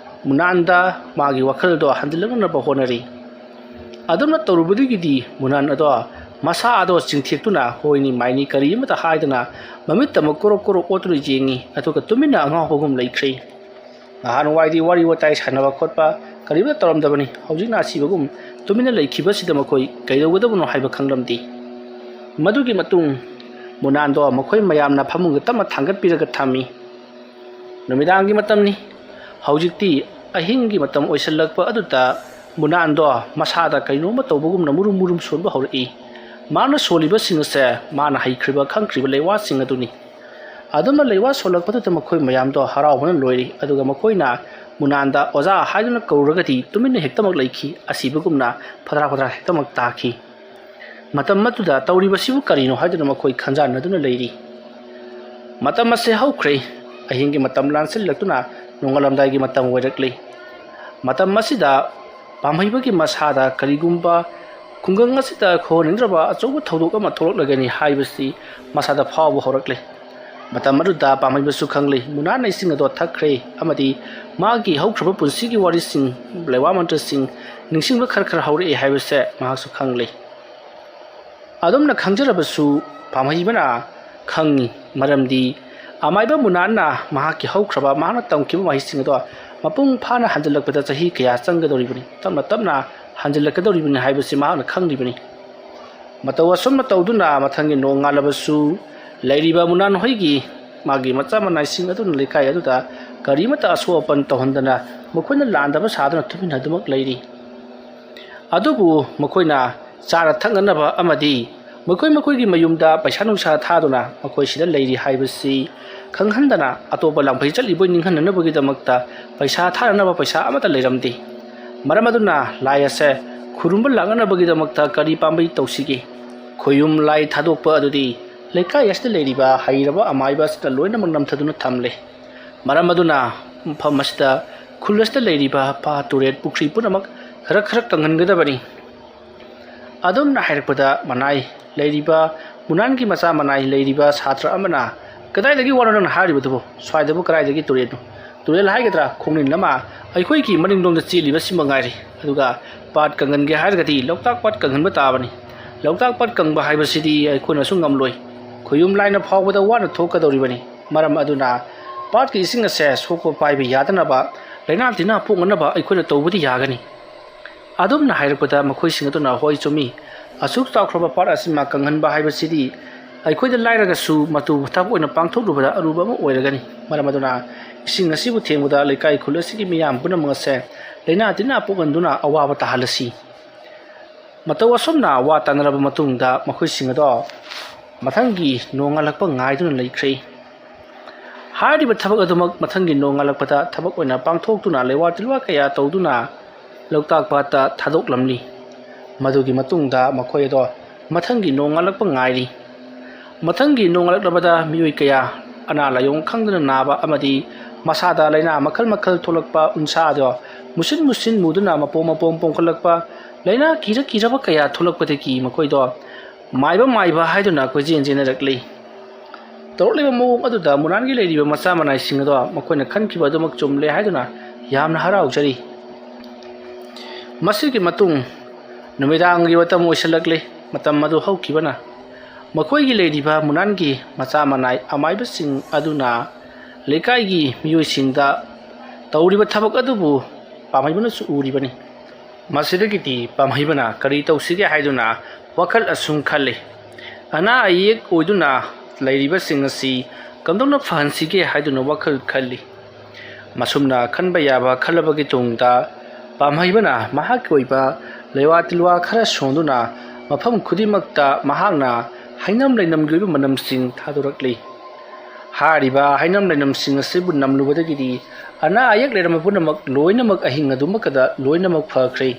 ꯃꯨꯅꯥꯟꯗ ꯃꯥꯒꯤ ꯋꯥꯈꯜꯗꯣ ꯍꯟꯖꯤꯜꯂꯛꯅꯕ ꯍꯣꯠꯅꯔꯤ꯫ ꯑꯗꯨꯝꯅ ꯇꯧꯔꯨꯕꯗꯒꯤꯗꯤ ꯃꯨꯅꯥꯟ ꯑꯗꯣ ꯃꯁꯥ ꯑꯗꯣ ꯆꯤꯡꯊꯦꯛꯇꯨꯅ ꯍꯣꯏꯅꯤ ꯃꯥꯏꯅꯤ ꯀꯔꯤ ꯑꯃꯇ ꯍꯥꯏꯗꯅ ꯃꯃꯤꯠ ꯇꯃꯛ ꯀꯣꯔꯣꯛ ꯀꯣꯔꯣꯛ ꯑꯣꯠꯇꯨꯅ ꯌꯦꯡꯉꯤ, ꯑꯗꯨꯒ ꯇꯨꯃꯤꯟꯅ ꯑꯉꯥꯎꯕꯒꯨꯝ ꯂꯩꯈ꯭ꯔꯦ꯫ ꯅꯍꯥꯟꯋꯥꯏꯗꯤ ꯋꯥꯔꯤ ꯋꯥꯇꯥꯏ ꯁꯥꯟꯅꯕ ꯈꯣꯠꯄ ꯀꯔꯤꯃꯠꯇ ꯇꯧꯔꯝꯗꯕꯅꯤ꯫ ꯍꯧꯖꯤꯛꯅ ꯑꯁꯤꯕꯒꯨꯝ ꯇꯨꯃꯤꯟꯅ ꯂꯩꯈꯤꯕꯁꯤꯗ ꯃꯈꯣꯏ ꯀꯩꯗꯧꯒꯗꯕꯅꯣ ꯍꯥꯏꯕ ꯈꯪꯂꯝꯗꯦ꯫ ꯃꯗꯨꯒꯤ ꯃꯇꯨꯡ ꯃꯨꯅꯥꯟꯗꯣ ꯃꯈꯣꯏ ꯃꯌꯥꯝꯅ ꯐꯃꯨꯡꯗ ꯇꯞꯅ ꯊꯥꯡꯒꯠꯄꯤꯔꯒ ꯊꯝꯃꯤ꯫ ꯅꯨꯃꯤꯗꯥꯡꯒꯤ ꯃꯇꯝꯅꯤ꯫ ꯍꯧꯖꯤꯛꯇꯤ ꯑꯍꯤꯡꯒꯤ ꯃꯇꯝ ꯑꯣꯏꯁꯤꯜꯂꯛꯄ ꯑꯗꯨꯗ ꯃꯨꯅꯥꯟꯗꯣ ꯃꯁꯥꯗ ꯀꯩꯅꯣꯝꯃ ꯇꯧꯕꯒꯨꯝꯅ ꯃꯨꯔꯨꯝ ꯃꯨꯔꯨꯝ ꯁꯣꯟꯕ ꯍꯧꯔꯛꯏ꯫ ꯃꯥꯅ ꯁꯣꯜꯂꯤꯕꯁꯤꯡ ꯑꯁꯦ ꯃꯥꯅ ꯍꯩꯈ꯭ꯔꯤꯕ ꯈꯪꯈ꯭ꯔꯤꯕ ꯂꯩꯋꯥꯁꯤꯡ ꯑꯗꯨꯅꯤ꯫ ꯑꯗꯨꯝꯅ ꯂꯩꯋꯥ ꯁꯣꯜꯂꯛꯄꯗꯨꯗ ꯃꯈꯣꯏ ꯃꯌꯥꯝꯗꯣ ꯍꯔꯥꯎꯕꯅ ꯂꯣꯏꯔꯤ꯫ ꯑꯗꯨꯒ ꯃꯈꯣꯏꯅ ꯃꯨꯅꯥꯟꯗ ꯑꯣꯖꯥ ꯍꯥꯏꯗꯨꯅ ꯀꯧꯔꯨꯔꯒꯗꯤ ꯇꯨꯃꯤꯟꯅ ꯍꯦꯛꯇꯃꯛ ꯂꯩꯈꯤ꯫ ꯑꯁꯤꯕꯒꯨꯝꯅ ꯐꯗ꯭ꯔꯥ ꯐꯗ꯭ꯔꯥ ꯍꯦꯛꯇꯃꯛ ꯇꯥꯈꯤ꯫ ꯃꯇꯝ ꯑꯗꯨꯗ ꯇꯧꯔꯤꯕꯁꯤꯕꯨ ꯀꯔꯤꯅꯣ ꯍꯥꯏꯗꯨꯅ ꯃꯈꯣꯏ ꯈꯟꯖꯥꯟꯅꯗꯨꯅ ꯂꯩꯔꯤ꯫ ꯃꯇꯝ ꯑꯁꯦ ꯍꯧꯈ꯭ꯔꯦ꯫ ꯑꯍꯤꯡꯒꯤ ꯃꯇꯝ ꯂꯥꯟꯁꯤꯜꯂꯛꯇꯨꯅ ꯅꯣꯡꯉꯥꯜꯂꯝꯗꯥꯏꯒꯤ ꯃꯇꯝ ꯑꯣꯏꯔꯛꯂꯤ꯫ ꯃꯇꯝ ꯑꯁꯤꯗ ꯄꯥꯝꯍꯩꯕꯒꯤ ꯃꯁꯥꯗ ꯀꯔꯤꯒꯨꯝꯕ ꯈꯨꯡꯒꯪ ꯑꯁꯤꯗ ꯈꯣꯟꯅꯤꯡꯗ꯭ꯔꯕ ꯑꯆꯧꯕ ꯊꯧꯗꯣꯛ ꯑꯃ ꯊꯣꯛꯂꯛꯂꯒꯅꯤ ꯍꯥꯏꯕꯁꯤ ꯃꯁꯥꯗ ꯐꯥꯎꯕ ꯍꯧꯔꯛꯂꯦ꯫ ꯃꯇꯝ ꯑꯗꯨꯗ ꯄꯥꯝꯍꯩꯕꯁꯨ ꯈꯪꯂꯤ, ꯃꯨꯅꯥꯟꯅ ꯏꯁꯤꯡ ꯑꯗꯣ ꯊꯛꯈ꯭ꯔꯦ ꯑꯃꯗꯤ ꯃꯥꯒꯤ ꯍꯧꯈ꯭ꯔꯕ ꯄꯨꯟꯁꯤꯒꯤ ꯋꯥꯔꯤꯁꯤꯡ, ꯂꯩꯋꯥ ꯃꯟꯇ꯭ꯔꯁꯤꯡ ꯅꯤꯡꯁꯤꯡꯕ ꯈꯔ ꯈꯔ ꯍꯧꯔꯛꯑꯦ ꯍꯥꯏꯕꯁꯦ ꯃꯍꯥꯛꯁꯨ ꯈꯪꯂꯤ꯫ ꯑꯗꯨꯝꯅ ꯈꯪꯖꯔꯕꯁꯨ ꯄꯥꯝꯍꯩꯕꯅ ꯈꯪꯉꯤ, ꯃꯔꯝꯗꯤ ꯑꯃꯥꯏꯕ ꯃꯨꯅꯥꯟꯅ ꯃꯍꯥꯛꯀꯤ ꯍꯧꯈ꯭ꯔꯕ, ꯃꯍꯥꯛꯅ ꯇꯝꯈꯤꯕ ꯃꯍꯩꯁꯤꯡ ꯑꯗꯣ ꯃꯄꯨꯡ ꯐꯥꯅ ꯍꯟꯖꯤꯜꯂꯛꯄꯗ ꯆꯍꯤ ꯀꯌꯥ ꯆꯪꯒꯗꯧꯔꯤꯕꯅꯤ, ꯇꯞꯅ ꯇꯞꯅ ꯍꯟꯖꯤꯜꯂꯛꯀꯗꯧꯔꯤꯕꯅꯤ ꯍꯥꯏꯕꯁꯤ ꯃꯍꯥꯛꯅ ꯈꯪꯂꯤꯕꯅꯤ꯫ ꯃꯇꯧ ꯑꯁꯨꯝꯅ ꯇꯧꯗꯨꯅ ꯃꯊꯪꯒꯤ ꯅꯣꯡꯉꯥꯜꯂꯕꯁꯨ ꯂꯩꯔꯤꯕ ꯃꯨꯅꯥꯟ ꯍꯣꯏꯒꯤ ꯃꯥꯒꯤ ꯃꯆꯥ ꯃꯅꯥꯏꯁꯤꯡ ꯑꯗꯨꯅ ꯂꯩꯀꯥꯏ ꯑꯗꯨꯗ ꯀꯔꯤꯃꯠꯇ ꯑꯁꯣꯛ ꯑꯄꯟ ꯇꯧꯍꯟꯗꯅ ꯃꯈꯣꯏꯅ ꯂꯥꯟꯗꯕ ꯁꯥꯗꯨꯅ ꯇꯨꯃꯤꯟꯅ ꯑꯗꯨꯃꯛ ꯂꯩꯔꯤ꯫ ꯑꯗꯨꯕꯨ ꯃꯈꯣꯏꯅ ꯆꯥꯅ ꯊꯛꯅꯅꯕ ꯑꯃꯗꯤ ꯃꯈꯣꯏ ꯃꯈꯣꯏꯒꯤ ꯃꯌꯨꯝꯗ ꯄꯩꯁꯥ ꯅꯨꯡꯁꯥ ꯊꯥꯗꯨꯅ ꯃꯈꯣꯏꯁꯤꯗ ꯂꯩꯔꯤ ꯍꯥꯏꯕꯁꯤ ꯈꯪꯍꯟꯗꯅ, ꯑꯇꯣꯞꯄ ꯂꯥꯡꯐꯩ ꯆꯠꯂꯤꯕꯣꯏ ꯅꯤꯡꯍꯟꯅꯅꯕꯒꯤꯗꯃꯛꯇ ꯄꯩꯁꯥ ꯊꯥꯅꯅꯕ ꯄꯩꯁꯥ ꯑꯃꯠꯇ ꯂꯩꯔꯝꯗꯦ꯫ ꯃꯔꯝ ꯑꯗꯨꯅ ꯂꯥꯏ ꯑꯁꯦ ꯈꯨꯔꯨꯝꯕ ꯂꯥꯛꯅꯅꯕꯒꯤꯗꯃꯛꯇ ꯀꯔꯤ ꯄꯥꯝꯕꯩ ꯇꯧꯁꯤꯒꯦ? ꯈꯣꯌꯨꯝ ꯂꯥꯏ ꯊꯥꯗꯣꯛꯄ ꯑꯗꯨꯗꯤ ꯂꯩꯀꯥꯏ ꯑꯁꯤꯗ ꯂꯩꯔꯤꯕ ꯍꯩꯔꯕ ꯑꯃꯥꯏꯕ ꯑꯁꯤꯅ ꯂꯣꯏꯅꯃꯛ ꯅꯝꯊꯗꯨꯅ ꯊꯝꯂꯦ꯫ ꯃꯔꯝ ꯑꯗꯨꯅ ꯃꯐꯝ ꯑꯁꯤꯗ, ꯈꯨꯜ ꯑꯁꯤꯗ ꯂꯩꯔꯤꯕ ꯄꯥꯠ, ꯇꯨꯔꯦꯜ, ꯄꯨꯈ꯭ꯔꯤ ꯄꯨꯝꯅꯃꯛ ꯈꯔ ꯈꯔ ꯀꯪꯍꯟꯒꯗꯕꯅꯤ꯫ ꯑꯗꯨꯝꯅ ꯍꯥꯏꯔꯛꯄꯗ ꯃꯅꯥꯏ ꯂꯩꯔꯤꯕ, ꯃꯨꯅꯥꯟꯒꯤ ꯃꯆꯥ ꯃꯅꯥꯏ ꯂꯩꯔꯤꯕ ꯁꯥꯇ꯭ꯔ ꯑꯃꯅ, "ꯀꯗꯥꯏꯗꯒꯤ ꯋꯥꯅꯣ ꯅꯪꯅ ꯍꯥꯏꯔꯤꯕꯗꯨꯕꯨ? ꯁ꯭ꯋꯥꯏꯗꯕꯨ ꯀꯗꯥꯏꯗꯒꯤ ꯇꯨꯔꯦꯜꯅꯣ? ꯇꯨꯔꯦꯜ ꯍꯥꯏꯒꯗ꯭ꯔꯥ, ꯈꯣꯡꯅꯤꯟ ꯑꯃ ꯑꯩꯈꯣꯏꯒꯤ ꯃꯅꯤꯡꯂꯣꯝꯗ ꯆꯦꯜꯂꯤꯕꯁꯤꯃ ꯉꯥꯏꯔꯦ꯫ ꯑꯗꯨꯒ ꯄꯥꯠ ꯀꯪꯍꯟꯒꯦ ꯍꯥꯏꯔꯒꯗꯤ ꯂꯣꯛꯇꯥꯛ ꯄꯥꯠ ꯀꯪꯍꯟꯕ ꯇꯥꯕꯅꯤ꯫ ꯂꯣꯛꯇꯥꯛ ꯄꯥꯠ ꯀꯪꯕ ꯍꯥꯏꯕꯁꯤꯗꯤ ꯑꯩꯈꯣꯏꯅꯁꯨ ꯉꯝꯂꯣꯏ꯫ ꯈꯣꯌꯨꯝ ꯂꯥꯏꯅ ꯐꯥꯎꯕꯗ ꯋꯥꯅ ꯊꯣꯛꯀꯗꯧꯔꯤꯕꯅꯤ꯫ ꯃꯔꯝ ꯑꯗꯨꯅ ꯄꯥꯠꯀꯤ ꯏꯁꯤꯡ ꯑꯁꯦ ꯁꯣꯛꯄ ꯄꯥꯏꯕ ꯌꯥꯗꯅꯕ, ꯂꯥꯏꯅꯥ ꯇꯤꯟꯅꯥ ꯄꯣꯛꯅꯅꯕ ꯑꯩꯈꯣꯏꯅ ꯇꯧꯕꯗꯤ ꯌꯥꯒꯅꯤ"꯫ ꯑꯗꯨꯝꯅ ꯍꯥꯏꯔꯛꯄꯗ ꯃꯈꯣꯏꯁꯤꯡ ꯑꯗꯨꯅ, "ꯍꯣꯏ, ꯆꯨꯝꯃꯤ꯫ ꯑꯁꯨꯛ ꯆꯥꯎꯈ꯭ꯔꯕ ꯄꯥꯠ ꯑꯁꯤꯃ ꯀꯪꯍꯟꯕ ꯍꯥꯏꯕꯁꯤꯗꯤ ꯑꯩꯈꯣꯏꯗ ꯂꯥꯏꯔꯒꯁꯨ ꯃꯗꯨ ꯊꯕꯛ ꯑꯣꯏꯅ ꯄꯥꯡꯊꯣꯛꯂꯨꯕꯗ ꯑꯔꯨꯕ ꯑꯃ ꯑꯣꯏꯔꯒꯅꯤ꯫ ꯃꯔꯝ ꯑꯗꯨꯅ ꯏꯁꯤꯡ ꯑꯁꯤꯕꯨ ꯊꯦꯡꯕꯗ ꯂꯩꯀꯥꯏ ꯈꯨꯜ ꯑꯁꯤꯒꯤ ꯃꯤꯌꯥꯝ ꯄꯨꯝꯅꯃꯛ ꯑꯁꯦ ꯂꯥꯏꯅꯥ ꯇꯤꯟꯅꯥ ꯄꯣꯛꯍꯟꯗꯨꯅ ꯑꯋꯥꯕ ꯇꯥꯍꯜꯂꯁꯤ"꯫ ꯃꯇꯧ ꯑꯁꯨꯝꯅ ꯋꯥ ꯇꯥꯅꯔꯕ ꯃꯇꯨꯡꯗ ꯃꯈꯣꯏꯁꯤꯡ ꯑꯗꯣ ꯃꯊꯪꯒꯤ ꯅꯣꯡꯉꯥꯜꯂꯛꯄ ꯉꯥꯏꯗꯨꯅ ꯂꯩꯈ꯭ꯔꯦ꯫ ꯍꯥꯏꯔꯤꯕ ꯊꯕꯛ ꯑꯗꯨꯃꯛ ꯃꯊꯪꯒꯤ ꯅꯣꯡꯉꯥꯜꯂꯛꯄꯗ ꯊꯕꯛ ꯑꯣꯏꯅ ꯄꯥꯡꯊꯣꯛꯇꯨꯅ, ꯂꯩꯋꯥ ꯇꯤꯜꯋꯥ ꯀꯌꯥ ꯇꯧꯗꯨꯅ ꯂꯣꯛꯇꯥꯛ ꯄꯥꯠꯇ ꯊꯥꯗꯣꯛꯂꯝꯂꯤ꯫ ꯃꯗꯨꯒꯤ ꯃꯇꯨꯡꯗ ꯃꯈꯣꯏ ꯑꯗꯣ ꯃꯊꯪꯒꯤ ꯅꯣꯡꯉꯥꯜꯂꯛꯄ ꯉꯥꯏꯔꯤ꯫ ꯃꯊꯪꯒꯤ ꯅꯣꯡꯉꯥꯜꯂꯛꯂꯕꯗ ꯃꯤꯑꯣꯏ ꯀꯌꯥ ꯑꯅꯥ ꯂꯥꯏꯌꯣꯡ ꯈꯪꯗꯅ ꯅꯥꯕ ꯑꯃꯗꯤ ꯃꯁꯥꯗ ꯂꯥꯏꯅꯥ ꯃꯈꯜ ꯃꯈꯜ ꯊꯣꯛꯂꯛꯄ, ꯎꯟꯁꯥꯗꯣ ꯃꯨꯁꯤꯟ ꯃꯨꯁꯤꯟ ꯃꯨꯗꯨꯅ ꯃꯄꯣꯝ ꯃꯄꯣꯝ ꯄꯣꯝꯈꯠꯂꯛꯄ, ꯂꯥꯏꯅꯥ ꯀꯤꯔ ꯀꯤꯔꯕ ꯀꯌꯥ ꯊꯣꯛꯂꯛꯄꯗꯒꯤ ꯃꯈꯣꯏꯗꯣ ꯃꯥꯏꯕ ꯃꯥꯏꯕ ꯍꯥꯏꯗꯨꯅ ꯀꯣꯏꯆꯦꯟ ꯆꯦꯟꯅꯔꯛꯂꯤ꯫ ꯇꯧꯔꯛꯂꯤꯕ ꯃꯑꯣꯡ ꯑꯗꯨꯗ ꯃꯨꯅꯥꯟꯒꯤ ꯂꯩꯔꯤꯕ ꯃꯆꯥ ꯃꯅꯥꯏꯁꯤꯡ ꯑꯗꯣ ꯃꯈꯣꯏꯅ ꯈꯟꯈꯤꯕ ꯑꯗꯨꯃꯛ ꯆꯨꯝꯂꯦ ꯍꯥꯏꯗꯨꯅ ꯌꯥꯝꯅ ꯍꯔꯥꯎꯖꯔꯤ꯫ ꯃꯁꯤꯒꯤ ꯃꯇꯨꯡ ꯅꯨꯃꯤꯗꯥꯡꯒꯤ ꯃꯇꯝ ꯑꯣꯏꯁꯤꯜꯂꯛꯂꯤ꯫ ꯃꯇꯝ ꯑꯗꯨ ꯍꯧꯈꯤꯕꯅ ꯃꯈꯣꯏꯒꯤ ꯂꯩꯔꯤꯕ ꯃꯨꯅꯥꯟꯒꯤ ꯃꯆꯥ ꯃꯅꯥꯏ ꯑꯃꯥꯏꯕꯁꯤꯡ ꯑꯗꯨꯅ ꯂꯩꯀꯥꯏꯒꯤ ꯃꯤꯑꯣꯏꯁꯤꯡꯗ ꯇꯧꯔꯤꯕ ꯊꯕꯛ ꯑꯗꯨꯕꯨ ꯄꯥꯝꯍꯩꯕꯅꯁꯨ ꯎꯔꯤꯕꯅꯤ꯫ ꯃꯁꯤꯗꯒꯤꯗꯤ ꯄꯥꯝꯍꯩꯕꯅ ꯀꯔꯤ ꯇꯧꯁꯤꯒꯦ ꯍꯥꯏꯗꯨꯅ ꯋꯥꯈꯜ ꯑꯁꯨꯝ ꯈꯜꯂꯤ꯫ ꯑꯅꯥ ꯑꯌꯦꯛ ꯑꯣꯏꯗꯨꯅ ꯂꯩꯔꯤꯕꯁꯤꯡ ꯑꯁꯤ ꯀꯝꯗꯧꯅ ꯐꯍꯟꯁꯤꯒꯦ ꯍꯥꯏꯗꯨꯅ ꯋꯥꯈꯜ ꯈꯜꯂꯤ꯫ ꯃꯁꯨꯝꯅ ꯈꯟꯕ ꯌꯥꯕ ꯈꯜꯂꯕꯒꯤ ꯇꯨꯡꯗ ꯄꯥꯝꯍꯩꯕꯅ ꯃꯍꯥꯛꯀꯤ ꯑꯣꯏꯕ ꯂꯩꯋꯥ ꯇꯤꯜꯋꯥ ꯈꯔ ꯁꯣꯟꯗꯨꯅ ꯃꯐꯝ ꯈꯨꯗꯤꯡꯃꯛꯇ ꯃꯍꯥꯛꯅ ꯍꯩꯅꯝ ꯂꯩꯅꯝꯒꯤ ꯑꯣꯏꯕ ꯃꯅꯝꯁꯤꯡ ꯊꯥꯗꯣꯔꯛꯂꯤ꯫ ꯍꯥꯏꯔꯤꯕ ꯍꯩꯅꯝ ꯂꯩꯅꯝꯁꯤꯡ ꯑꯁꯤꯕꯨ ꯅꯝꯂꯨꯕꯗꯒꯤꯗꯤ ꯑꯅꯥ ꯑꯌꯦꯛ ꯂꯩꯔꯝꯕ ꯄꯨꯝꯅꯃꯛ ꯂꯣꯏꯅꯃꯛ ꯑꯍꯤꯡ ꯑꯗꯨꯃꯛꯀꯗ ꯂꯣꯏꯅꯃꯛ ꯐꯈ꯭ꯔꯦ꯫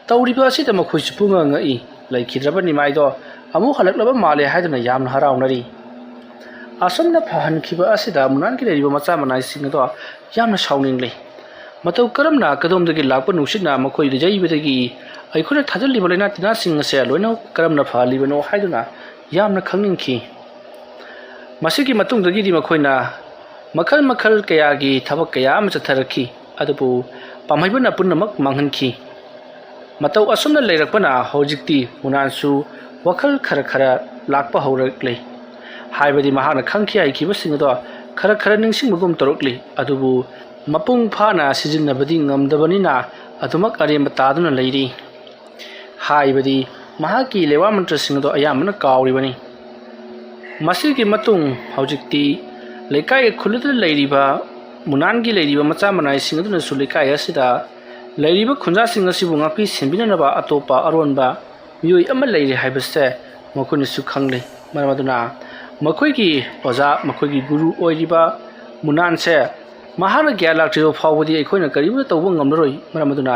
ꯇꯧꯔꯤꯕ ꯑꯁꯤꯗ ꯃꯈꯣꯏꯁꯨ ꯄꯨꯡꯉꯛ ꯉꯛꯏ꯫ ꯂꯩꯈꯤꯗ꯭ꯔꯕ ꯅꯤꯃꯥꯏꯗꯣ ꯑꯃꯨꯛ ꯍꯜꯂꯛꯂꯕ ꯃꯥꯜꯂꯦ ꯍꯥꯏꯗꯨꯅ ꯌꯥꯝꯅ ꯍꯔꯥꯎꯅꯔꯤ꯫ ꯑꯁꯨꯝꯅ ꯐꯍꯟꯈꯤꯕ ꯑꯁꯤꯗ ꯃꯨꯅꯥꯟꯒꯤ ꯂꯩꯔꯤꯕ ꯃꯆꯥ ꯃꯅꯥꯏꯁꯤꯡ ꯑꯗꯣ ꯌꯥꯝꯅ ꯁꯥꯎꯅꯤꯡꯂꯤ꯫ ꯃꯇꯧ ꯀꯔꯝꯅ ꯀꯗꯣꯝꯗꯒꯤ ꯂꯥꯛꯄ ꯅꯨꯡꯁꯤꯠꯅ ꯃꯈꯣꯏꯗ ꯌꯩꯕꯗꯒꯤ ꯑꯩꯈꯣꯏꯅ ꯊꯥꯖꯤꯜꯂꯤꯕ ꯂꯥꯏꯅꯥ ꯇꯤꯟꯅꯥꯁꯤꯡ ꯑꯁꯦ ꯂꯣꯏꯅ ꯀꯔꯝꯅ ꯐꯍꯜꯂꯤꯕꯅꯣ ꯍꯥꯏꯗꯨꯅ ꯌꯥꯝꯅ ꯈꯪꯅꯤꯡꯈꯤ꯫ ꯃꯁꯤꯒꯤ ꯃꯇꯨꯡꯗꯒꯤꯗꯤ ꯃꯈꯣꯏꯅ ꯃꯈꯜ ꯃꯈꯜ ꯀꯌꯥꯒꯤ ꯊꯕꯛ ꯀꯌꯥ ꯑꯃ ꯆꯠꯊꯔꯛꯈꯤ, ꯑꯗꯨꯕꯨ ꯄꯥꯝꯍꯩꯕꯅ ꯄꯨꯝꯅꯃꯛ ꯃꯥꯡꯍꯟꯈꯤ꯫ ꯃꯇꯧ ꯑꯁꯨꯝꯅ ꯂꯩꯔꯛꯄꯅ ꯍꯧꯖꯤꯛꯇꯤ ꯃꯨꯅꯥꯟꯁꯨ ꯋꯥꯈꯜ ꯈꯔ ꯈꯔ ꯂꯥꯛꯄ ꯍꯧꯔꯛꯂꯦ꯫ ꯍꯥꯏꯕꯗꯤ ꯃꯍꯥꯛꯅ ꯈꯪꯈꯤ ꯍꯩꯈꯤꯕꯁꯤꯡ ꯑꯗꯣ ꯈꯔ ꯈꯔ ꯅꯤꯡꯁꯤꯡꯕꯒꯨꯝ ꯇꯧꯔꯛꯂꯤ, ꯑꯗꯨꯕꯨ ꯃꯄꯨꯡ ꯐꯥꯅ ꯁꯤꯖꯤꯟꯅꯕꯗꯤ ꯉꯝꯗꯕꯅꯤꯅ ꯑꯗꯨꯃꯛ ꯑꯔꯦꯝꯕ ꯇꯥꯗꯨꯅ ꯂꯩꯔꯤ꯫ ꯍꯥꯏꯕꯗꯤ ꯃꯍꯥꯛꯀꯤ ꯂꯩꯋꯥ ꯃꯟꯇ꯭ꯔꯁꯤꯡ ꯑꯗꯣ ꯑꯌꯥꯝꯕꯅ ꯀꯥꯎꯔꯤꯕꯅꯤ꯫ ꯃꯁꯤꯒꯤ ꯃꯇꯨꯡ ꯍꯧꯖꯤꯛꯇꯤ ꯂꯩꯀꯥꯏꯒꯤ ꯈꯨꯜꯗꯨꯗ ꯂꯩꯔꯤꯕ ꯃꯨꯅꯥꯟꯒꯤ ꯂꯩꯔꯤꯕ ꯃꯆꯥ ꯃꯅꯥꯏꯁꯤꯡ ꯑꯗꯨꯅꯁꯨ ꯂꯩꯀꯥꯏ ꯑꯁꯤꯗ ꯂꯩꯔꯤꯕ ꯈꯨꯟꯖꯥꯁꯤꯡ ꯑꯁꯤꯕꯨ ꯉꯥꯛꯄꯤ ꯁꯦꯟꯕꯤꯅꯅꯕ ꯑꯇꯣꯞꯄ ꯑꯔꯣꯟꯕ ꯃꯤꯑꯣꯏ ꯑꯃ ꯂꯩꯔꯦ ꯍꯥꯏꯕꯁꯦ ꯃꯈꯣꯏꯅꯁꯨ ꯈꯪꯂꯦ꯫ ꯃꯔꯝ ꯑꯗꯨꯅ ꯃꯈꯣꯏꯒꯤ ꯑꯣꯖꯥ, ꯃꯈꯣꯏꯒꯤ ꯒꯨꯔꯨ ꯑꯣꯏꯔꯤꯕ ꯃꯨꯅꯥꯟꯁꯦ ꯃꯍꯥꯛꯅ ꯒ꯭ꯌꯥꯟ ꯂꯥꯛꯇ꯭ꯔꯤꯕ ꯐꯥꯎꯕꯗꯤ ꯑꯩꯈꯣꯏꯅ ꯀꯔꯤꯃꯠꯇ ꯇꯧꯕ ꯉꯝꯂꯔꯣꯏ꯫ ꯃꯔꯝ ꯑꯗꯨꯅ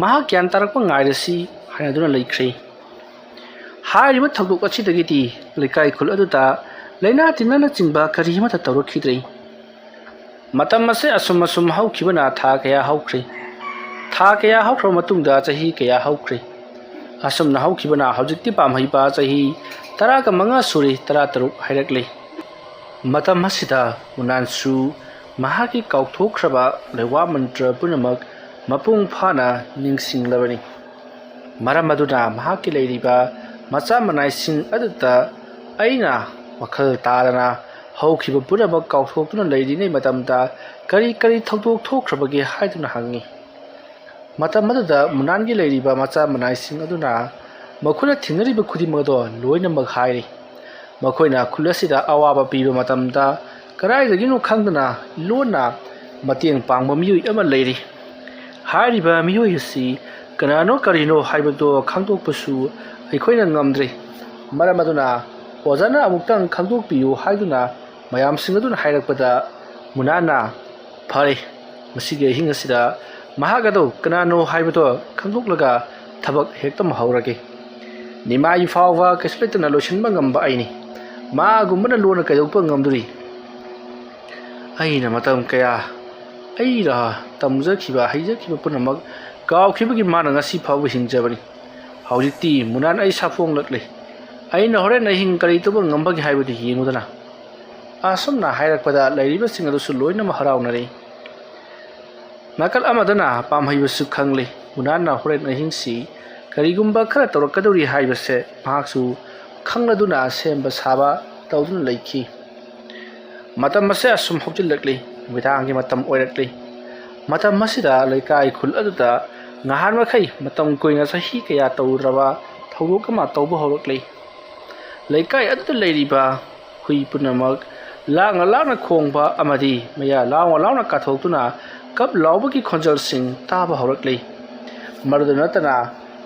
ꯃꯍꯥꯛ ꯒ꯭ꯌꯥꯟ ꯇꯥꯔꯛꯄ ꯉꯥꯏꯔꯁꯤ ꯍꯥꯏꯅꯗꯨꯅ ꯂꯩꯈ꯭ꯔꯦ꯫ ꯍꯥꯏꯔꯤꯕ ꯊꯧꯗꯣꯛ ꯑꯁꯤꯗꯒꯤꯗꯤ ꯂꯩꯀꯥꯏ ꯈꯨꯜ ꯑꯗꯨꯗ ꯂꯥꯏꯅꯥ ꯇꯤꯟꯅꯅꯆꯤꯡꯕ ꯀꯔꯤ ꯑꯃꯠꯇ ꯇꯧꯔꯛꯈꯤꯗ꯭ꯔꯦ꯫ ꯃꯇꯝ ꯑꯁꯦ ꯑꯁꯨꯝ ꯑꯁꯨꯝ ꯍꯧꯈꯤꯕꯅ ꯊꯥ ꯀꯌꯥ ꯍꯧꯈ꯭ꯔꯦ꯫ ꯊꯥ ꯀꯌꯥ ꯍꯧꯈ꯭ꯔꯕ ꯃꯇꯨꯡꯗ ꯆꯍꯤ ꯀꯌꯥ ꯍꯧꯈ꯭ꯔꯦ꯫ ꯑꯁꯨꯝꯅ ꯍꯧꯈꯤꯕꯅ ꯍꯧꯖꯤꯛꯇꯤ ꯄꯥꯝꯍꯩꯕ ꯆꯍꯤ ꯇꯔꯥꯒ ꯃꯉꯥ ꯁꯨꯔꯦ, ꯇꯔꯥꯇꯔꯨꯛ ꯍꯥꯏꯔꯛꯂꯦ꯫ ꯃꯇꯝ ꯑꯁꯤꯗ ꯃꯨꯅꯥꯟꯁꯨ ꯃꯍꯥꯛꯀꯤ ꯀꯥꯎꯊꯣꯛꯈ꯭ꯔꯕ ꯂꯩꯋꯥ ꯃꯟꯇ꯭ꯔ ꯄꯨꯝꯅꯃꯛ ꯃꯄꯨꯡ ꯐꯥꯅ ꯅꯤꯡꯁꯤꯡꯂꯕꯅꯤ꯫ ꯃꯔꯝ ꯑꯗꯨꯅ ꯃꯍꯥꯛꯀꯤ ꯂꯩꯔꯤꯕ ꯃꯆꯥ ꯃꯅꯥꯏꯁꯤꯡ ꯑꯗꯨꯗ ꯑꯩꯅ ꯋꯥꯈꯜ ꯇꯥꯗꯅ ꯍꯧꯈꯤꯕ ꯄꯨꯝꯅꯃꯛ ꯀꯥꯎꯊꯣꯛꯇꯨꯅ ꯂꯩꯔꯤꯉꯩ ꯃꯇꯝꯗ ꯀꯔꯤ ꯀꯔꯤ ꯊꯧꯗꯣꯛ ꯊꯣꯛꯈ꯭ꯔꯕꯒꯦ ꯍꯥꯏꯗꯨꯅ ꯍꯪꯉꯤ꯫ ꯃꯇꯝ ꯑꯗꯨꯗ ꯃꯨꯅꯥꯟꯒꯤ ꯂꯩꯔꯤꯕ ꯃꯆꯥ ꯃꯅꯥꯏꯁꯤꯡ ꯑꯗꯨꯅ ꯃꯈꯣꯏꯅ ꯊꯦꯡꯅꯔꯤꯕ ꯈꯨꯗꯤꯡꯃꯛ ꯑꯗꯣ ꯂꯣꯏꯅꯃꯛ ꯍꯥꯏꯔꯤ꯫ ꯃꯈꯣꯏꯅ ꯈꯨꯜ ꯑꯁꯤꯗ ꯑꯋꯥꯕ ꯄꯤꯕ ꯃꯇꯝꯗ ꯀꯗꯥꯏꯗꯒꯤꯅꯣ ꯈꯪꯗꯅ ꯂꯣꯟꯅ ꯃꯇꯦꯡ ꯄꯥꯡꯕ ꯃꯤꯑꯣꯏ ꯑꯃ ꯂꯩꯔꯤ꯫ ꯍꯥꯏꯔꯤꯕ ꯃꯤꯑꯣꯏ ꯑꯁꯤ ꯀꯅꯥꯅꯣ ꯀꯔꯤꯅꯣ ꯍꯥꯏꯕꯗꯨ ꯈꯪꯗꯣꯛꯄꯁꯨ ꯑꯩꯈꯣꯏꯅ ꯉꯝꯗ꯭ꯔꯤ꯫ ꯃꯔꯝ ꯑꯗꯨꯅ ꯑꯣꯖꯥꯅ ꯑꯃꯨꯛꯇꯪ ꯈꯪꯗꯣꯛꯄꯤꯌꯨ ꯍꯥꯏꯗꯨꯅ ꯃꯌꯥꯝꯁꯤꯡ ꯑꯗꯨꯅ ꯍꯥꯏꯔꯛꯄꯗ ꯃꯨꯅꯥꯟꯅ, "ꯐꯔꯦ, ꯉꯁꯤꯒꯤ ꯑꯍꯤꯡ ꯑꯁꯤꯗ ꯃꯍꯥꯛ ꯑꯗꯨ ꯀꯅꯥꯅꯣ ꯍꯥꯏꯕꯗꯣ ꯈꯪꯗꯣꯛꯂꯒ ꯊꯕꯛ ꯍꯦꯛꯇ ꯍꯧꯔꯒꯦ꯫ ꯅꯤꯃꯥꯏ ꯐꯥꯎꯕ ꯀꯩꯁꯨ ꯂꯩꯇꯅ ꯂꯣꯏꯁꯤꯟꯕ ꯉꯝꯕ ꯑꯩꯅꯤ꯫ ꯃꯥꯒꯨꯝꯕꯅ ꯂꯣꯟꯅ ꯀꯩꯗꯧꯕ ꯉꯝꯗꯣꯔꯤ? ꯑꯩꯅ ꯃꯇꯝ ꯀꯌꯥ ꯑꯩꯅ ꯇꯝꯖꯈꯤꯕ, ꯍꯩꯖꯈꯤꯕ ꯄꯨꯝꯅꯃꯛ ꯀꯥꯎꯈꯤꯕꯒꯤ ꯃꯥꯅ ꯉꯁꯤ ꯐꯥꯎꯕ ꯍꯤꯡꯖꯕꯅꯤ꯫ ꯍꯧꯖꯤꯛꯇꯤ ꯃꯨꯅꯥꯟ ꯑꯩ ꯁꯥꯐꯣꯡꯂꯛꯂꯦ꯫ ꯑꯩꯅ ꯍꯣꯔꯦꯟ ꯑꯍꯤꯡ ꯀꯔꯤ ꯇꯧꯕ ꯉꯝꯕꯒꯦ ꯍꯥꯏꯕꯗꯨ ꯌꯦꯡꯉꯨꯗꯅ"꯫ ꯑꯁꯨꯝꯅ ꯍꯥꯏꯔꯛꯄꯗ ꯂꯩꯔꯤꯕꯁꯤꯡ ꯑꯗꯨꯁꯨ ꯂꯣꯏꯅꯃꯛ ꯍꯔꯥꯎꯅꯔꯦ꯫ ꯅꯥꯀꯜ ꯑꯃꯗꯅ ꯄꯥꯝꯍꯩꯕꯁꯨ ꯈꯪꯂꯦ꯫ ꯃꯨꯅꯥꯟꯅ ꯍꯣꯔꯦꯟ ꯑꯍꯤꯡꯁꯤ ꯀꯔꯤꯒꯨꯝꯕ ꯈꯔ ꯇꯧꯔꯛꯀꯗꯧꯔꯤ ꯍꯥꯏꯕꯁꯦ ꯃꯍꯥꯛꯁꯨ ꯈꯪꯂꯗꯨꯅ ꯁꯦꯝꯕ ꯁꯥꯕ ꯇꯧꯗꯨꯅ ꯂꯩꯈꯤ꯫ ꯃꯇꯝ ꯑꯁꯦ ꯑꯁꯨꯝ ꯍꯧꯖꯤꯜꯂꯛꯂꯤ꯫ ꯅꯨꯃꯤꯗꯥꯡꯒꯤ ꯃꯇꯝ ꯑꯣꯏꯔꯛꯂꯤ꯫ ꯃꯇꯝ ꯑꯁꯤꯗ ꯂꯩꯀꯥꯏ ꯈꯨꯜ ꯑꯗꯨꯗ ꯉꯍꯥꯟ ꯃꯈꯩ ꯃꯇꯝ ꯀꯨꯏꯅ ꯆꯍꯤ ꯀꯌꯥ ꯇꯧꯔꯨꯗ꯭ꯔꯕ ꯊꯧꯗꯣꯛ ꯑꯃ ꯇꯧꯕ ꯍꯧꯔꯛꯂꯤ꯫ ꯂꯩꯀꯥꯏ ꯑꯗꯨꯗ ꯂꯩꯔꯤꯕ ꯍꯨꯏ ꯄꯨꯝꯅꯃꯛ ꯂꯥꯡꯅ ꯂꯥꯡꯅ ꯈꯣꯡꯕ ꯑꯃꯗꯤ ꯃꯌꯥ ꯂꯥꯎꯅ ꯂꯥꯎꯅ ꯀꯥꯊꯣꯛꯇꯨꯅ ꯀꯞ ꯂꯥꯎꯕꯒꯤ ꯈꯣꯟꯖꯦꯜꯁꯤꯡ ꯇꯥꯕ ꯍꯧꯔꯛꯂꯤ꯫ ꯃꯗꯨꯗ ꯅꯠꯇꯅ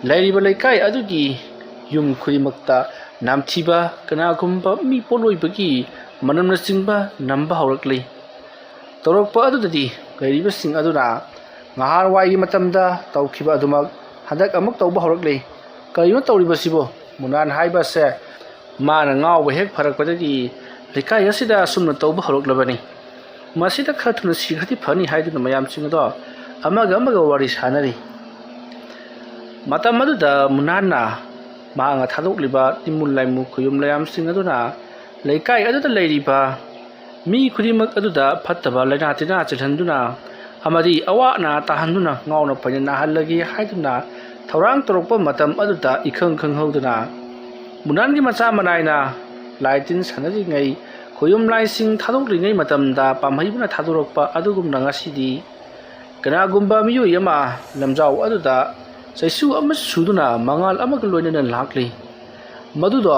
ꯂꯩꯔꯤꯕ ꯂꯩꯀꯥꯏ ꯑꯗꯨꯒꯤ ꯌꯨꯝ ꯈꯨꯗꯤꯡꯃꯛꯇ ꯅꯝꯊꯤꯕ, ꯀꯅꯥꯒꯨꯝꯕ ꯃꯤ ꯄꯣꯠꯂꯣꯏꯕꯒꯤ ꯃꯅꯝꯅꯆꯤꯡꯕ ꯅꯝꯕ ꯍꯧꯔꯛꯂꯤ꯫ ꯇꯧꯔꯛꯄ ꯑꯗꯨꯗꯗꯤ ꯂꯩꯔꯤꯕꯁꯤꯡ ꯑꯗꯨꯅ ꯉꯍꯥꯟꯋꯥꯏꯒꯤ ꯃꯇꯝꯗ ꯇꯧꯈꯤꯕ ꯑꯗꯨꯃꯛ ꯍꯟꯗꯛ ꯑꯃꯨꯛ ꯇꯧꯕ ꯍꯧꯔꯛꯂꯤ꯫ ꯀꯔꯤꯅꯣ ꯇꯧꯔꯤꯕꯁꯤꯕꯨ? ꯃꯨꯅꯥꯟ ꯍꯥꯏꯕ ꯑꯁꯦ ꯃꯥꯅ ꯉꯥꯎꯕ ꯍꯦꯛ ꯐꯔꯛꯄꯗꯒꯤ ꯂꯩꯀꯥꯏ ꯑꯁꯤꯗ ꯑꯁꯨꯝꯅ ꯇꯧꯕ ꯍꯧꯔꯛꯂꯕꯅꯤ꯫ ꯃꯁꯤꯗ ꯈꯔ ꯊꯨꯅ ꯁꯤꯈ꯭ꯔꯗꯤ ꯐꯅꯤ ꯍꯥꯏꯗꯨꯅ ꯃꯌꯥꯝꯁꯤꯡ ꯑꯗꯣ ꯑꯃꯒ ꯑꯃꯒ ꯋꯥꯔꯤ ꯁꯥꯅꯔꯤ꯫ ꯃꯇꯝ ꯑꯗꯨꯗ ꯃꯨꯅꯥꯟꯅ ꯃꯍꯥꯛꯅ ꯊꯥꯗꯣꯛꯂꯤꯕ ꯇꯤꯟꯃꯨ ꯂꯥꯏꯃꯨ ꯈꯨꯌꯨꯝ ꯂꯥꯏꯌꯥꯝꯁꯤꯡ ꯑꯗꯨꯅ ꯂꯩꯀꯥꯏ ꯑꯗꯨꯗ ꯂꯩꯔꯤꯕ ꯃꯤ ꯈꯨꯗꯤꯡꯃꯛ ꯑꯗꯨꯗ ꯐꯠꯇꯕ ꯂꯥꯏꯅꯥ ꯇꯤꯟꯅꯥ ꯆꯦꯜꯍꯟꯗꯨꯅ ꯑꯃꯗꯤ ꯑꯋꯥ ꯑꯅꯥ ꯇꯥꯍꯟꯗꯨꯅ ꯉꯥꯎꯅ ꯐꯩꯅ ꯅꯥꯍꯜꯂꯒꯦ ꯍꯥꯏꯗꯨꯅ ꯊꯧꯔꯥꯡ ꯇꯧꯔꯛꯄ ꯃꯇꯝ ꯑꯗꯨꯗ ꯏꯈꯪ ꯈꯪꯍꯧꯗꯅ ꯃꯨꯅꯥꯟꯒꯤ ꯃꯆꯥ ꯃꯅꯥꯏꯅ ꯂꯥꯏ ꯇꯤꯟ ꯁꯥꯟꯅꯔꯤꯉꯩ, ꯈꯣꯌꯨꯝ ꯂꯥꯏꯁꯤꯡ ꯊꯥꯗꯣꯛꯂꯤꯉꯩ ꯃꯇꯝꯗ ꯄꯥꯝꯍꯩꯕꯅ ꯊꯥꯗꯣꯔꯛꯄ ꯑꯗꯨꯒꯨꯝꯅ ꯉꯁꯤꯗꯤ ꯀꯅꯥꯒꯨꯝꯕ ꯃꯤꯑꯣꯏ ꯑꯃ ꯂꯝꯖꯥꯎ ꯑꯗꯨꯗ ꯆꯩꯁꯨ ꯑꯃ ꯁꯨꯗꯨꯅ ꯃꯉꯥꯜ ꯑꯃꯒ ꯂꯣꯏꯅꯅ ꯂꯥꯛꯂꯤ꯫ ꯃꯗꯨꯗꯣ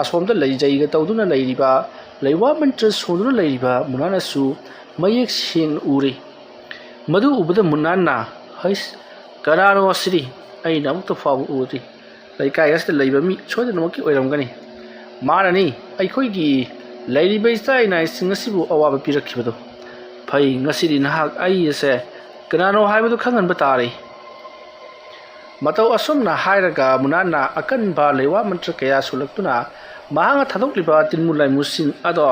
ꯑꯁꯣꯝꯗ ꯂꯩꯖꯩꯒ ꯇꯧꯗꯨꯅ ꯂꯩꯔꯤꯕ, ꯂꯩꯋꯥ ꯃꯟꯇ꯭ꯔ ꯁꯣꯟꯗꯨꯅ ꯂꯩꯔꯤꯕ ꯃꯨꯅꯥꯅꯁꯨ ꯃꯌꯦꯛ ꯁꯦꯡꯅ ꯎꯔꯤ꯫ ꯃꯗꯨ ꯎꯕꯗ ꯃꯨꯅꯥꯟꯅ, "ꯍꯩꯁ, ꯀꯅꯥꯅꯣ ꯑꯁꯤꯗꯤ? ꯑꯩꯅ ꯑꯃꯨꯛꯇ ꯐꯥꯎꯕ ꯎꯗ꯭ꯔꯤ꯫ ꯂꯩꯀꯥꯏ ꯑꯁꯤꯗ ꯂꯩꯕ ꯃꯤ ꯁꯣꯏꯗꯅꯃꯛꯀꯤ ꯑꯣꯏꯔꯝꯒꯅꯤ꯫ ꯃꯥꯅꯅꯤ ꯑꯩꯈꯣꯏꯒꯤ ꯂꯩꯔꯤꯕ ꯏꯆꯥ ꯏꯅꯥꯏꯁꯤꯡ ꯑꯁꯤꯕꯨ ꯑꯋꯥꯕ ꯄꯤꯔꯛꯈꯤꯕꯗꯨ꯫ ꯐꯩ, ꯉꯁꯤꯗꯤ ꯅꯍꯥꯛ ꯑꯩ ꯑꯁꯦ ꯀꯅꯥꯅꯣ ꯍꯥꯏꯕꯗꯨ ꯈꯪꯍꯟꯕ ꯇꯥꯔꯦ꯫" ꯃꯇꯧ ꯑꯁꯨꯝꯅ ꯍꯥꯏꯔꯒ ꯃꯨꯅꯥꯟꯅ ꯑꯀꯟꯕ ꯂꯩꯋꯥ ꯃꯟꯇ꯭ꯔ ꯀꯌꯥ ꯁꯣꯜꯂꯛꯇꯨꯅ ꯃꯍꯥꯛꯅ ꯊꯥꯗꯣꯛꯂꯤꯕ ꯇꯤꯟꯃꯨ ꯂꯥꯏꯃꯨꯁꯤꯡ ꯑꯗꯣ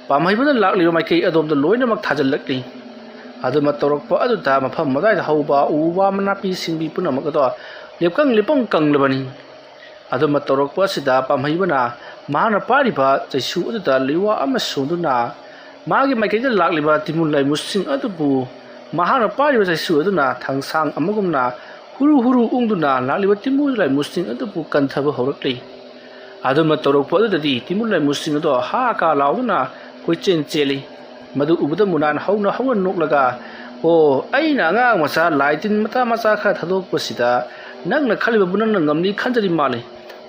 ꯄꯥꯝꯍꯩꯕꯅ ꯂꯥꯛꯂꯤꯕ ꯃꯥꯏꯀꯩ ꯑꯗꯣꯝꯗ ꯂꯣꯏꯅꯃꯛ ꯊꯥꯖꯤꯜꯂꯛꯂꯤ꯫ ꯑꯗꯨꯃ ꯇꯧꯔꯛꯄ ꯑꯗꯨꯗ ꯃꯐꯝ ꯑꯗꯨꯋꯥꯏꯗ ꯍꯧꯕ ꯎ ꯋꯥ ꯃꯅꯥꯄꯤ ꯁꯤꯡꯕꯤ ꯄꯨꯝꯅꯃꯛ ꯑꯗꯣ ꯂꯦꯞꯀꯪ ꯂꯦꯞꯄꯪ ꯀꯪꯂꯕꯅꯤ꯫ ꯑꯗꯨꯃ ꯇꯧꯔꯛꯄ ꯑꯁꯤꯗ ꯄꯥꯝꯍꯩꯕꯅ ꯃꯍꯥꯛꯅ ꯄꯥꯏꯔꯤꯕ ꯆꯩꯁꯨ ꯑꯗꯨꯗ ꯂꯩꯋꯥ ꯑꯃ ꯁꯣꯟꯗꯨꯅ ꯃꯥꯒꯤ ꯃꯥꯏꯀꯩꯗ ꯂꯥꯛꯂꯤꯕ ꯇꯤꯟꯃꯨ ꯂꯥꯏꯃꯨꯁꯤꯡ ꯑꯗꯨꯕꯨ ꯃꯍꯥꯛꯅ ꯄꯥꯏꯔꯤꯕ ꯆꯩꯁꯨ ꯑꯗꯨꯅ ꯊꯥꯡꯁꯥꯡ ꯑꯃꯒꯨꯝꯅ ꯍꯨꯔꯨ ꯍꯨꯔꯨ ꯎꯪꯗꯨꯅ ꯂꯥꯛꯂꯤꯕ ꯇꯤꯟꯃꯨ ꯂꯥꯏꯃꯨꯁꯤꯡ ꯑꯗꯨꯕꯨ ꯀꯟꯊꯕ ꯍꯧꯔꯛꯂꯤ꯫ ꯑꯗꯨꯃ ꯇꯧꯔꯛꯄ ꯑꯗꯨꯗꯗꯤ ꯇꯤꯟꯃꯨ ꯂꯥꯏꯃꯨꯁꯤꯡ ꯑꯗꯣ ꯍꯥ ꯀꯥ ꯂꯥꯎꯗꯨꯅ ꯀꯣꯏꯆꯦꯟ ꯆꯦꯜꯂꯤ꯫ ꯃꯗꯨ ꯎꯕꯗ ꯃꯨꯅꯥꯟ ꯍꯧꯅ ꯍꯧꯅ ꯅꯣꯛꯂꯒ, "ꯑꯣ, ꯑꯩꯅ ꯑꯉꯥꯡ ꯃꯆꯥ ꯂꯥꯏ ꯇꯤꯟ ꯃꯆꯥ ꯃꯆꯥ ꯈꯔ ꯊꯥꯗꯣꯛꯄꯁꯤꯗ ꯅꯪꯅ ꯈꯜꯂꯤꯕꯕꯨ ꯅꯪꯅ ꯉꯝꯅꯤ ꯈꯟꯖꯔꯤ ꯃꯥꯜꯂꯤ꯫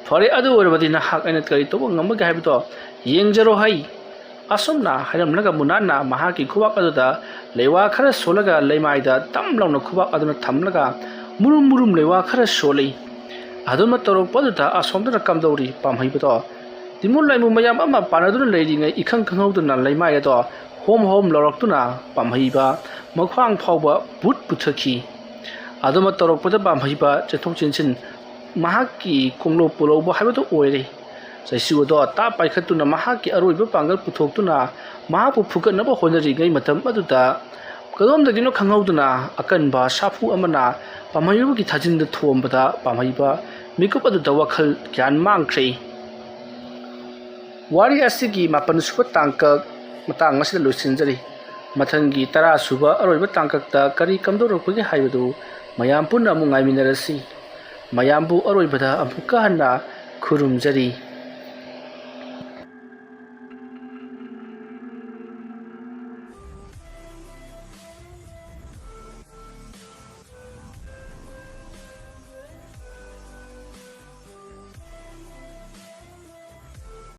ꯐꯔꯦ, ꯑꯗꯨ ꯑꯣꯏꯔꯕꯗꯤ ꯅꯍꯥꯛ ꯑꯩꯅ ꯀꯔꯤ ꯇꯧꯕ ꯉꯝꯕꯒꯦ ꯍꯥꯏꯕꯗꯣ ꯌꯦꯡꯖꯔꯣ ꯍꯩ꯫" ꯑꯁꯨꯝꯅ ꯍꯥꯏꯔꯝꯂꯒ ꯃꯨꯅꯥꯟꯅ ꯃꯍꯥꯛꯀꯤ ꯈꯨꯕꯥꯛ ꯑꯗꯨꯗ ꯂꯩꯋꯥ ꯈꯔ ꯁꯣꯜꯂꯒ ꯂꯩꯃꯥꯏꯗ ꯇꯝ ꯂꯥꯎꯅ ꯈꯨꯕꯥꯛ ꯑꯗꯨꯅ ꯊꯝꯂꯒ ꯃꯨꯔꯨꯝ ꯃꯨꯔꯨꯝ ꯂꯩꯋꯥ ꯈꯔ ꯁꯣꯜꯂꯤ꯫ ꯑꯗꯨꯃ ꯇꯧꯔꯛꯄ ꯑꯗꯨꯗ ꯑꯁꯣꯝꯗꯅ ꯀꯝꯗꯧꯔꯤ ꯄꯥꯝꯍꯩꯕꯗꯣ? ꯇꯤꯟꯃꯨ ꯂꯥꯏꯃꯨ ꯃꯌꯥꯝ ꯑꯃ ꯄꯥꯟꯅꯗꯨꯅ ꯂꯩꯔꯤꯉꯩ ꯏꯈꯪ ꯈꯪꯍꯧꯗꯅ ꯂꯩꯃꯥꯏ ꯑꯗꯣ ꯍꯣꯝ ꯍꯣꯝ ꯂꯥꯎꯔꯛꯇꯨꯅ ꯄꯥꯝꯍꯩꯕ ꯃꯈ꯭ꯋꯥꯡ ꯐꯥꯎꯕ ꯕꯨꯠ ꯄꯨꯊꯈꯤ꯫ ꯑꯗꯨꯃ ꯇꯧꯔꯛꯄꯗ ꯄꯥꯝꯍꯩꯕ ꯆꯦꯟꯊꯣꯛ ꯆꯦꯟꯁꯤꯟ ꯃꯍꯥꯛꯀꯤ ꯈꯣꯡꯂꯣꯞꯄꯨ ꯂꯧꯕ ꯍꯥꯏꯕꯗꯨ ꯑꯣꯏꯔꯦ꯫ ꯆꯩꯁꯨ ꯑꯗꯣ ꯇꯥꯞ ꯄꯥꯏꯈꯠꯇꯨꯅ ꯃꯍꯥꯛꯀꯤ ꯑꯔꯣꯏꯕ ꯄꯥꯡꯒꯜ ꯄꯨꯊꯣꯛꯇꯨꯅ ꯃꯍꯥꯛꯄꯨ ꯐꯨꯒꯠꯅꯕ ꯍꯣꯠꯅꯔꯤꯉꯩ ꯃꯇꯝ ꯑꯗꯨꯗ ꯀꯗꯣꯝꯗꯒꯤꯅꯣ ꯈꯪꯍꯧꯗꯅ ꯑꯀꯟꯕ ꯁꯥꯐꯨ ꯑꯃꯅ ꯄꯥꯝꯍꯩꯕꯒꯤ ꯊꯥꯖꯤꯟꯗ ꯊꯣꯝꯕꯗ ꯄꯥꯝꯍꯩꯕ ꯃꯤꯀꯨꯞ ꯑꯗꯨꯗ ꯋꯥꯈꯜ ꯒ꯭ꯌꯥꯟ ꯃꯥꯡꯈ꯭ꯔꯦ꯫ ꯋꯥꯔꯤ ꯑꯁꯤꯒꯤ ꯃꯥꯄꯟ ꯁꯨꯕ ꯇꯥꯡꯀꯛ ꯃꯇꯥꯡ ꯑꯁꯤꯗ ꯂꯣꯏꯁꯤꯟꯖꯔꯤ꯫ ꯃꯊꯪꯒꯤ ꯇꯔꯥ ꯁꯨꯕ ꯑꯔꯣꯏꯕ ꯇꯥꯡꯀꯛꯇ ꯀꯔꯤ ꯀꯝꯗꯧꯔꯛꯄꯒꯦ ꯍꯥꯏꯕꯗꯨ ꯃꯌꯥꯝ ꯄꯨꯟꯅ ꯑꯃꯨꯛ ꯉꯥꯏꯃꯤꯟꯅꯔꯁꯤ꯫ ꯃꯌꯥꯝꯕꯨ ꯑꯔꯣꯏꯕꯗ ꯑꯃꯨꯛꯀ ꯍꯟꯅ ꯈꯨꯔꯨꯝꯖꯔꯤ꯫